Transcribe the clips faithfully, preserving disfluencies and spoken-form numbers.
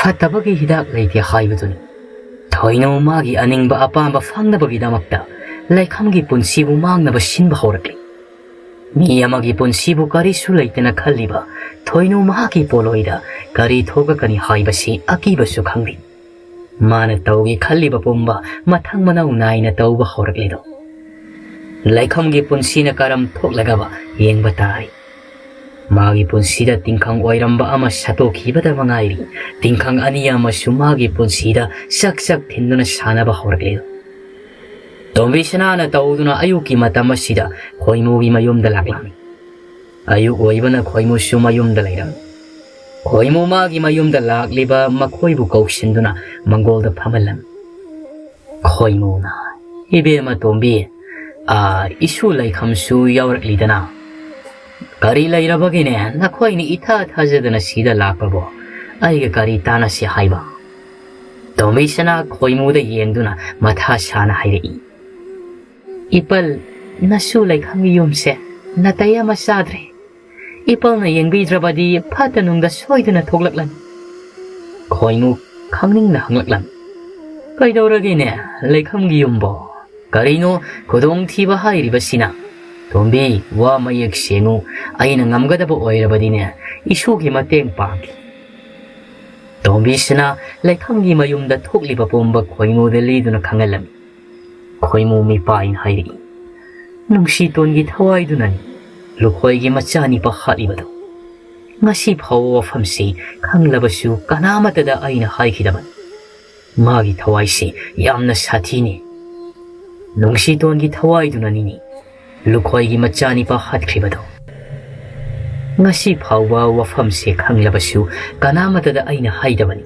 ꯐꯠꯇꯕꯒꯤ ꯍꯤꯗꯥꯛ ꯂꯩꯇꯦ ꯍꯥꯏꯕꯗꯨꯅꯤ꯫ ꯊꯣꯏꯅꯨ ꯃꯥꯒꯤ ꯑꯅꯤꯡꯕ ꯑꯄꯥꯝꯕ ꯐꯪꯅꯕꯒꯤꯗꯃꯛꯇ ꯂꯩꯈꯝꯒꯤ ꯄꯨꯟꯁꯤꯕꯨ ꯃꯥꯡꯅꯕ ꯁꯤꯟꯕ ꯍꯧꯔꯛꯂꯤ꯫ ꯃꯤ ꯑꯃꯒꯤ ꯄꯨꯟꯁꯤꯕꯨ ꯀꯔꯤꯁꯨ ꯂꯩꯇꯅ ꯈꯜꯂꯤꯕ ꯊꯣꯏꯅꯨ ꯃꯍꯥꯛꯀꯤ ꯄꯣꯂꯣꯏꯗ ꯀꯔꯤ ꯊꯣꯛꯂꯛꯀꯅꯤ ꯍꯥꯏꯕꯁꯤ ꯑꯀꯤꯕꯁꯨ ꯈꯪꯂꯤ꯫ ꯃꯥꯅ ꯇꯧꯒꯦ ꯈꯜꯂꯤꯕ ꯄꯨꯝꯕ ꯃꯊꯪ ꯃꯅꯥꯎ ꯅꯥꯏꯅ ꯇꯧꯕ ꯍꯧꯔꯛꯂꯤꯗꯣ꯫ ꯂꯩꯈꯝꯒꯤ ꯄꯨꯟꯁꯤꯅ ꯀꯔꯝ ꯊꯣꯛꯂꯒꯕ ꯌꯦꯡꯕ ꯇꯥꯔꯤ꯫ ꯃꯥꯒꯤ ꯄꯨꯟꯁꯤꯗ ꯇꯤꯡꯈꯪ ꯑꯣꯏꯔꯝꯕ ꯑꯃ ꯁꯠꯇꯣꯛꯈꯤꯕꯗ ꯃꯉꯥꯏꯔꯤ꯫ ꯇꯤꯡꯈꯪ ꯑꯅꯤ ꯑꯃꯁꯨ ꯃꯥꯒꯤ ꯄꯨꯟꯁꯤꯗ ꯆꯛ ꯆꯛ ꯊꯤꯟꯗꯨꯅ ꯁꯥꯟꯅꯕ ꯍꯧꯔꯛꯂꯤꯗꯣ꯫ ꯇꯣꯝꯕꯤ ꯁꯅꯥꯅ ꯇꯧꯗꯨꯅ ꯑꯌꯨꯛꯀꯤ ꯃꯇꯝ ꯑꯁꯤꯗ ꯈꯣꯏꯃꯨꯒꯤ ꯃꯌꯨꯝꯗ ꯂꯥꯛꯂꯝꯃꯤ꯫ ꯑꯌꯨꯛ ꯑꯣꯏꯕꯅ ꯈꯣꯏꯃꯨꯁꯨ ꯃꯌꯨꯝꯗ ꯂꯩꯔꯝꯃꯤ꯫ ꯈꯣꯏꯃꯨ ꯃꯥꯒꯤ ꯃꯌꯨꯝꯗ ꯂꯥꯛꯂꯤꯕ ꯃꯈꯣꯏꯕꯨ ꯀꯧꯁꯤꯟꯗꯨꯅ ꯃꯪꯒꯣꯜꯗ ꯐꯝꯍꯜꯂꯝꯃꯤ꯫ ꯈꯣꯏꯃꯨꯅ, "ꯏꯕꯦꯝꯃ ꯇꯣꯝꯕꯤ, ꯑꯥ, ꯏꯁꯨ ꯂꯩꯈꯝꯁꯨ ꯌꯥꯎꯔꯛꯂꯤꯗꯅ꯫ ꯀꯔꯤ ꯂꯩꯔꯕꯒꯤꯅꯦ ꯅꯈꯣꯏꯅ ꯏꯊꯥ ꯊꯥꯖꯗꯅ ꯁꯤꯗ ꯂꯥꯛꯄꯕꯣ? ꯑꯩꯒ ꯀꯔꯤ ꯇꯥꯟꯅꯁꯤ ꯍꯥꯏꯕ?" ꯇꯣꯝꯕꯤꯁꯅꯥ ꯈꯣꯏꯃꯨꯗ ꯌꯦꯡꯗꯨꯅ ꯃꯊꯥ ꯁꯥꯅ ꯍꯥꯏꯔꯛꯏ꯫ "ꯏꯄꯜ, ꯅꯁꯨ ꯂꯩꯈꯝꯒꯤ ꯌꯨꯝꯁꯦ ꯅꯥꯇꯩ ꯑꯃ ꯆꯥꯗ꯭ꯔꯦ꯫ ꯏꯄꯜꯅ ꯌꯦꯡꯕꯤꯗ꯭ꯔꯕꯗꯤ ꯐꯠꯇ ꯅꯨꯡꯗ ꯁꯣꯏꯗꯅ ꯊꯣꯛꯂꯛꯂꯅꯤ꯫" ꯈꯣꯏꯃꯨ ꯈꯪꯅꯤꯡꯅ ꯍꯪꯂꯛꯂꯝꯃꯤ꯫ "ꯀꯩꯗꯧꯔꯒꯦꯅꯦ ꯂꯩꯈꯝꯒꯤ ꯌꯨꯝꯕꯣ? ꯀꯔꯤꯅꯣ ꯈꯨꯗꯣꯡꯊꯤꯕ ꯍꯥꯏꯔꯤꯕꯁꯤꯅ? ꯇꯣꯝꯕꯤ, ꯋꯥ ꯃꯌꯦꯛ ꯁꯦꯡꯉꯨ꯫ ꯑꯩꯅ ꯉꯝꯒꯗꯕ ꯑꯣꯏꯔꯕꯗꯤꯅꯦ ꯏꯁꯨꯒꯤ ꯃꯇꯦꯡ ꯄꯥꯡꯒꯦ꯫" ꯇꯣꯝꯕꯤꯁꯤꯅ ꯂꯩꯈꯝꯒꯤ ꯃꯌꯨꯝꯗ ꯊꯣꯛꯂꯤꯕ ꯄꯨꯝꯕ ꯈꯣꯏꯃꯨꯗ ꯂꯤꯗꯨꯅ ꯈꯪꯍꯜꯂꯝꯃꯤ꯫ ꯈꯣꯏꯃꯨ ꯃꯤꯄꯥꯏꯅ ꯍꯥꯏꯔꯛꯏ, "ꯅꯨꯡꯁꯤꯇꯣꯟꯒꯤ ꯊꯋꯥꯏꯗꯨꯅꯅꯤ ꯂꯨꯈꯣꯏꯒꯤ ꯃꯆꯥꯅꯤꯄꯥ ꯍꯥꯠꯂꯤꯕꯗꯨ꯫ ꯉꯁꯤ ꯐꯥꯎꯕ ꯋꯥꯐꯝꯁꯤ ꯈꯪꯂꯕꯁꯨ ꯀꯅꯥꯃꯠꯇꯗ ꯑꯩꯅ ꯍꯥꯏꯈꯤꯗꯕꯅꯤ꯫ ꯃꯥꯒꯤ ꯊꯋꯥꯏꯁꯤ ꯌꯥꯝꯅ ꯁꯥꯊꯤꯅꯤ꯫ ꯅꯨꯡꯁꯤꯇꯣꯟꯒꯤ ꯊꯋꯥꯏꯗꯨꯅꯅꯤꯅꯤ ꯂꯨꯈꯣꯏꯒꯤ ꯃꯆꯥꯅꯤꯄꯥ ꯍꯥꯠꯈ꯭ꯔꯤꯕꯗꯣ꯫ ꯉꯁꯤ ꯐꯥꯎꯕ ꯋꯥꯐꯝꯁꯦ ꯈꯪꯂꯕꯁꯨ ꯀꯅꯥꯃꯠꯇꯗ ꯑꯩꯅ ꯍꯥꯏꯗꯕꯅꯤ꯫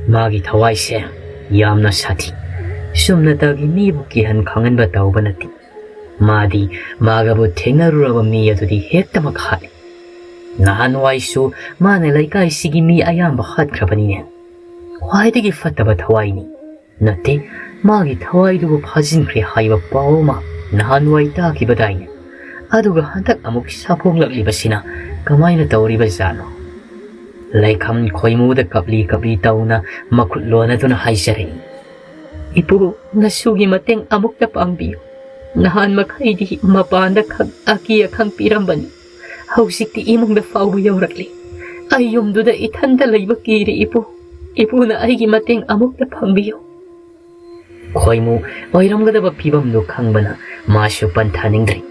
ꯃꯥꯒꯤ ꯊꯋꯥꯏꯁꯦ ꯌꯥꯝꯅ ꯁꯥꯊꯤ꯫ ꯆꯨꯝꯅꯇꯒꯤ ꯃꯤꯕꯨ ꯀꯤꯍꯟ ꯈꯪꯍꯟꯕ ꯇꯧꯕ ꯅꯠꯇꯦ꯫ ꯃꯥꯗꯤ ꯃꯥꯒꯕꯨ ꯊꯦꯡꯅꯔꯨꯔꯕ ꯃꯤ ꯑꯗꯨꯗꯤ ꯍꯦꯛꯇꯃꯛ ꯍꯥꯠꯂꯤ꯫ ꯅꯍꯥꯟꯋꯥꯏꯁꯨ ꯃꯥꯅ ꯂꯩꯀꯥꯏꯁꯤꯒꯤ ꯃꯤ ꯑꯌꯥꯝꯕ ꯍꯥꯠꯈ꯭ꯔꯕꯅꯤꯅꯦ꯫ ꯈ꯭ꯋꯥꯏꯗꯒꯤ ꯐꯠꯇꯕ ꯊꯋꯥꯏꯅꯤ꯫ ꯅꯠꯇꯦ, ꯃꯥꯒꯤ ꯊꯋꯥꯏꯗꯨꯕꯨ ꯐꯥꯖꯤꯟꯈ꯭ꯔꯦ ꯍꯥꯏꯕ ꯄꯥꯎ ꯑꯃ ꯅꯍꯥꯟꯋꯥꯏ ꯇꯥꯈꯤꯕꯗꯥꯏꯅꯦ꯫ ꯑꯗꯨꯒ ꯍꯟꯗꯛ ꯑꯃꯨꯛ ꯁꯥꯐꯣꯡꯂꯛꯂꯤꯕꯁꯤꯅ ꯀꯃꯥꯏꯅ ꯇꯧꯔꯤꯕ ꯖꯥꯠꯅꯣ?" ꯂꯩꯈꯝ ꯈꯣꯏꯃꯨꯗ ꯀꯞꯂꯤ ꯀꯞꯂꯤ ꯇꯧꯅ ꯃꯈꯨꯠ ꯂꯣꯟꯅꯗꯨꯅ ꯍꯥꯏꯖꯔꯛꯏ꯫ "ꯏꯄꯨ, ꯅꯁꯨꯒꯤ ꯃꯇꯦꯡ ꯑꯃꯨꯛꯇ ꯄꯥꯡꯕꯤꯌꯨ꯫ ꯅꯍꯥꯟ ꯃꯈꯩꯗꯤ ꯃꯄꯥꯟꯗ ꯈꯛ ꯑꯀꯤ ꯑꯈꯪ ꯄꯤꯔꯝꯕꯅꯤ꯫ ꯍꯧꯖꯤꯛꯇꯤ ꯏꯃꯨꯡꯗ ꯐꯥꯎꯕ ꯌꯧꯔꯛꯂꯤ꯫ ꯑꯩ ꯌꯨꯝꯗꯨꯗ ꯏꯊꯟꯇ ꯂꯩꯕ ꯀꯤꯔꯦ ꯏꯄꯨ꯫ ꯏꯄꯨꯅ ꯑꯩꯒꯤ ꯃꯇꯦꯡ ꯑꯃꯨꯛꯇ ꯄꯥꯡꯕꯤꯌꯨ꯫" ꯈꯣꯏꯃꯨ ꯑꯣꯏꯔꯝꯒꯗꯕ ꯐꯤꯕꯝꯗꯨ ꯈꯪꯕꯅ ꯃꯥꯁꯨ ꯄꯟꯊꯥꯅꯤꯡꯗ꯭ꯔꯤ꯫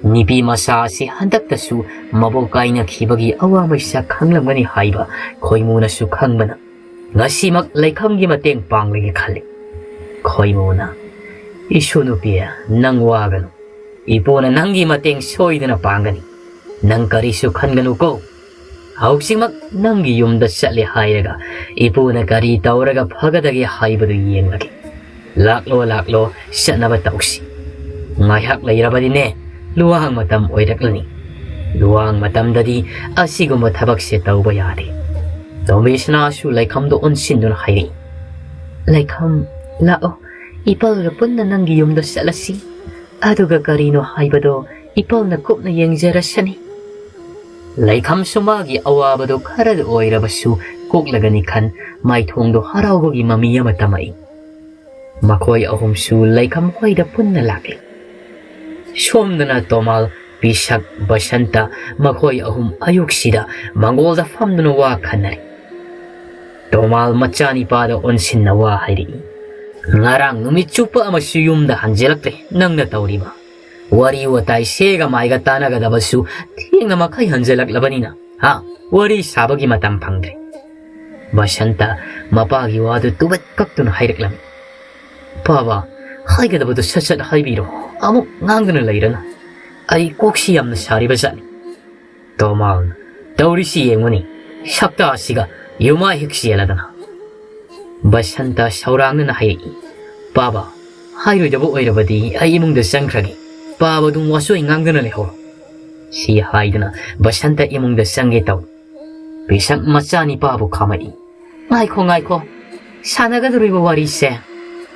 ꯅꯨꯄꯤ ꯃꯆꯥ ꯑꯁꯤ ꯍꯟꯗꯛꯇꯁꯨ ꯃꯕꯣꯛ ꯀꯥꯏꯅꯈꯤꯕꯒꯤ ꯑꯋꯥ ꯃꯩꯁꯥ ꯈꯪꯂꯝꯒꯅꯤ ꯍꯥꯏꯕ ꯈꯣꯏꯃꯨꯅꯁꯨ ꯈꯪꯕꯅ ꯉꯁꯤꯃꯛ ꯂꯩꯈꯝꯒꯤ ꯃꯇꯦꯡ ꯄꯥꯡꯂꯒꯦ ꯈꯜꯂꯤ꯫ ꯈꯣꯏꯃꯨꯅ, "ꯏꯁꯨ ꯅꯨꯄꯤ, ꯅꯪ ꯋꯥꯒꯅꯨ꯫ ꯏꯄꯨꯅ ꯅꯪꯒꯤ ꯃꯇꯦꯡ ꯁꯣꯏꯗꯅ ꯄꯥꯡꯒꯅꯤ꯫ ꯅꯪ ꯀꯔꯤꯁꯨ ꯈꯟꯒꯅꯨꯀꯣ꯫ ꯍꯧꯖꯤꯛꯃꯛ ꯅꯪꯒꯤ ꯌꯨꯝꯗ ꯆꯠꯂꯦ ꯍꯥꯏꯔꯒ ꯏꯄꯨꯅ ꯀꯔꯤ ꯇꯧꯔꯒ ꯐꯒꯗꯒꯦ ꯍꯥꯏꯕꯗꯨ ꯌꯦꯡꯂꯒꯦ꯫ ꯂꯥꯛꯂꯣ, ꯂꯥꯛꯂꯣ, ꯆꯠꯅꯕ ꯇꯧꯁꯤ꯫ ꯉꯥꯏꯍꯥꯛ ꯂꯩꯔꯕꯗꯤꯅꯦ, ꯂꯨꯍꯣꯡ ꯃꯇꯝ ꯑꯣꯏꯔꯛꯂꯅꯤ꯫ ꯂꯨꯍꯣꯡ ꯃꯇꯝꯗꯗꯤ ꯑꯁꯤꯒꯨꯝꯕ ꯊꯕꯛꯁꯦ ꯇꯧꯕ ꯌꯥꯗꯦ꯫" ꯇꯣꯝꯕꯤꯁꯅꯥꯁꯨ ꯂꯩꯈꯝꯗ ꯑꯣꯟꯁꯤꯟꯗꯨꯅ ꯍꯥꯏꯔꯛꯏ꯫ "ꯂꯩꯈꯝ, ꯂꯥꯛꯑꯣ, ꯏꯄꯥꯒ ꯄꯨꯟꯅ ꯅꯪꯒꯤ ꯌꯨꯝꯗ ꯆꯠꯂꯁꯤ꯫ ꯑꯗꯨꯒ ꯀꯔꯤꯅꯣ ꯍꯥꯏꯕꯗꯣ ꯏꯄꯥꯅ ꯀꯨꯞꯅ ꯌꯦꯡꯖꯔꯁꯅꯤ꯫" ꯂꯩꯈꯝꯁꯨ ꯃꯥꯒꯤ ꯑꯋꯥꯕꯗꯣ ꯈꯔꯗ ꯑꯣꯏꯔꯕꯁꯨ ꯀꯣꯛꯂꯒꯅꯤ ꯈꯟ ꯃꯥꯏꯊꯣꯡꯗꯣ ꯍꯔꯥꯎꯕꯒꯤ ꯃꯃꯤ ꯑꯃ ꯇꯝꯃꯛꯏ꯫ ꯃꯈꯣꯏ ꯑꯍꯨꯝꯁꯨ ꯂꯩꯈꯝ ꯍꯣꯏꯗ ꯄꯨꯟꯅ ꯂꯥꯛꯂꯤ꯫ ꯁꯣꯝꯗꯅ ꯇꯣꯃꯥꯜ, ꯄꯤꯁꯛ, ꯕꯁꯟꯇ ꯃꯈꯣꯏ ꯑꯍꯨꯝ ꯑꯌꯨꯛꯁꯤꯗ ꯃꯪꯒꯣꯜꯗ ꯐꯝꯗꯨꯅ ꯋꯥ ꯈꯟꯅꯔꯤ꯫ ꯇꯣꯃꯥꯜ ꯃꯆꯥꯅꯤꯄꯥꯗ ꯑꯣꯟꯁꯤꯟꯅ ꯋꯥ ꯍꯥꯏꯔꯛꯏ꯫ "ꯉꯔꯥꯡ ꯅꯨꯃꯤꯠ ꯆꯨꯞꯄ ꯑꯃꯁꯨ ꯌꯨꯝꯗ ꯍꯟꯖꯤꯜꯂꯛꯇ꯭ꯔꯦ ꯅꯪꯅ ꯇꯧꯔꯤꯕ꯫ ꯋꯥꯔꯤ ꯋꯥꯇꯥꯏ ꯁꯦꯒ ꯃꯥꯏꯒ ꯇꯥꯟꯅꯒꯗꯕꯁꯨ ꯊꯦꯡꯅ ꯃꯈꯩ ꯍꯟꯖꯤꯜꯂꯛꯂꯕꯅꯤꯅ, ꯍꯥ, ꯋꯥꯔꯤ ꯁꯥꯕꯒꯤ ꯃꯇꯝ ꯐꯪꯗ꯭ꯔꯦ꯫" ꯕꯁꯟꯇ ꯃꯄꯥꯒꯤ ꯋꯥꯗꯨ ꯇꯨꯕꯠ ꯀꯛꯇꯨꯅ ꯍꯥꯏꯔꯛꯂꯝꯃꯤ꯫ "ꯄꯥꯕ, ꯍꯥꯏꯒꯗꯕꯗꯨ ꯁꯠ ꯁꯠ ꯍꯥꯏꯕꯤꯔꯣ, ꯑꯃꯨꯛ ꯉꯥꯡꯗꯨꯅ ꯂꯩꯔꯅꯨ꯫ ꯑꯩ ꯀꯣꯛꯁꯤ ꯌꯥꯝꯅ ꯁꯥꯔꯤꯕ ꯖꯥꯠꯅꯤ꯫" ꯇꯣꯃꯥꯜꯅ, "ꯇꯧꯔꯤꯁꯤ ꯌꯦꯡꯉꯨꯅꯤ, ꯁꯛꯇꯥ ꯑꯁꯤꯒ ꯌꯨꯃꯥ ꯍꯦꯛ ꯆꯦꯜꯂꯗꯅ꯫" ꯕꯁꯟꯇ ꯁꯧꯔꯥꯡꯅꯅ ꯍꯥꯏꯔꯛꯏ꯫ "ꯄꯥꯕ, ꯍꯥꯏꯔꯣꯏꯗꯕ ꯑꯣꯏꯔꯕꯗꯤ ꯑꯩ ꯏꯃꯨꯡꯗ ꯆꯪꯈ꯭ꯔꯒꯦ꯫ ꯄꯥꯕ ꯑꯗꯨꯝ ꯋꯥꯆꯣꯏ ꯉꯥꯡꯗꯅ ꯂꯩꯍꯧꯔꯣ꯫" ꯁꯤ ꯍꯥꯏꯗꯨꯅ ꯕꯁꯟꯇ ꯏꯃꯨꯡꯗ ꯆꯪꯒꯦ ꯇꯧ꯫ ꯄꯤꯁꯛ ꯃꯆꯥꯅꯤꯄꯥꯕꯨ ꯈꯥꯝꯃꯛꯏ꯫ "ꯉꯥꯏꯈꯣ, ꯉꯥꯏꯈꯣ꯫ ꯁꯥꯟꯅꯒꯗꯧꯔꯤꯕ ꯋꯥꯔꯤꯁꯦ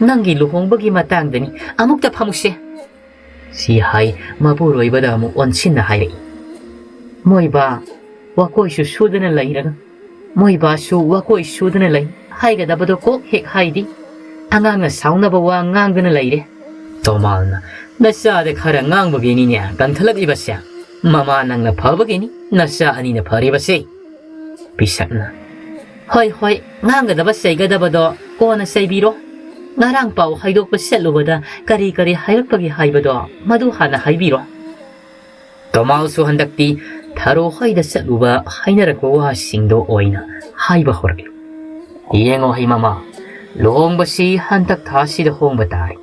ꯅꯪꯒꯤ ꯂꯨꯍꯣꯡꯕꯒꯤ ꯃꯇꯥꯡꯗꯅꯤ꯫ ꯑꯃꯨꯛꯇ ꯐꯝꯃꯨꯁꯦ꯫" ꯁꯤ ꯍꯥꯏ ꯃꯄꯨꯔꯣꯏꯕꯗ ꯑꯃꯨꯛ ꯑꯣꯟꯁꯤꯟꯅ ꯍꯥꯏꯔꯛꯏ꯫ "ꯃꯣꯏꯕꯥ, ꯋꯥꯀꯣꯏꯁꯨ ꯁꯨꯗꯅ ꯂꯩꯔꯒ, ꯃꯣꯏꯕꯥꯁꯨ ꯋꯥꯀꯣꯏ ꯁꯨꯗꯅ ꯂꯩ, ꯍꯥꯏꯒꯗꯕꯗꯣ ꯀꯣꯛ ꯍꯦꯛ ꯍꯥꯏꯗꯦ꯫ ꯑꯉꯥꯡꯅ ꯁꯥꯎꯅꯕ ꯋꯥ ꯉꯥꯡꯗꯅ ꯂꯩꯔꯦ꯫ ꯇꯣꯃꯥꯜꯅ, "ꯅꯆꯥꯗ ꯈꯔ ꯉꯥꯡꯕꯒꯤꯅꯤꯅꯦ ꯀꯟꯊꯠꯂꯛꯂꯤꯕꯁꯦ꯫ ꯃꯃꯥ ꯅꯪꯅ ꯐꯕꯒꯤꯅꯤ ꯅꯆꯥ ꯑꯅꯤꯅ ꯐꯔꯤꯕꯁꯦ꯫" ꯄꯤꯁꯛꯅ, "ꯍꯣꯏ, ꯍꯣꯏ, ꯉꯥꯡꯒꯗꯕ ꯆꯩꯒꯗꯕꯗꯣ ꯀꯣꯟꯅ ꯆꯩꯕꯤꯔꯣ꯫ ꯉꯔꯥꯡ ꯄꯥꯎ ꯍꯥꯏꯗꯣꯛꯄ ꯆꯠꯂꯨꯕꯗ ꯀꯔꯤ ꯀꯔꯤ ꯍꯥꯏꯔꯛꯄꯒꯦ ꯍꯥꯏꯕꯗꯣ ꯃꯗꯨ ꯍꯥꯟꯅ ꯍꯥꯏꯕꯤꯔꯣ꯫" ꯇꯣꯃꯥꯜꯁꯨ ꯍꯟꯗꯛꯇꯤ ꯊꯔꯣ ꯍꯣꯏꯗ ꯆꯠꯂꯨꯕ ꯍꯥꯏꯅꯔꯛꯄ ꯋꯥꯁꯤꯡꯗꯣ ꯑꯣꯏꯅ ꯍꯥꯏꯕ ꯍꯧꯔꯛꯂꯤ꯫ "ꯌꯦꯡꯉꯣ ꯍꯩ ꯃꯃꯥ, ꯂꯨꯍꯣꯡꯕꯁꯤ ꯍꯟꯗꯛ ꯊꯥꯁꯤꯗ ꯍꯣꯡꯕ ꯇꯥꯔꯦ꯫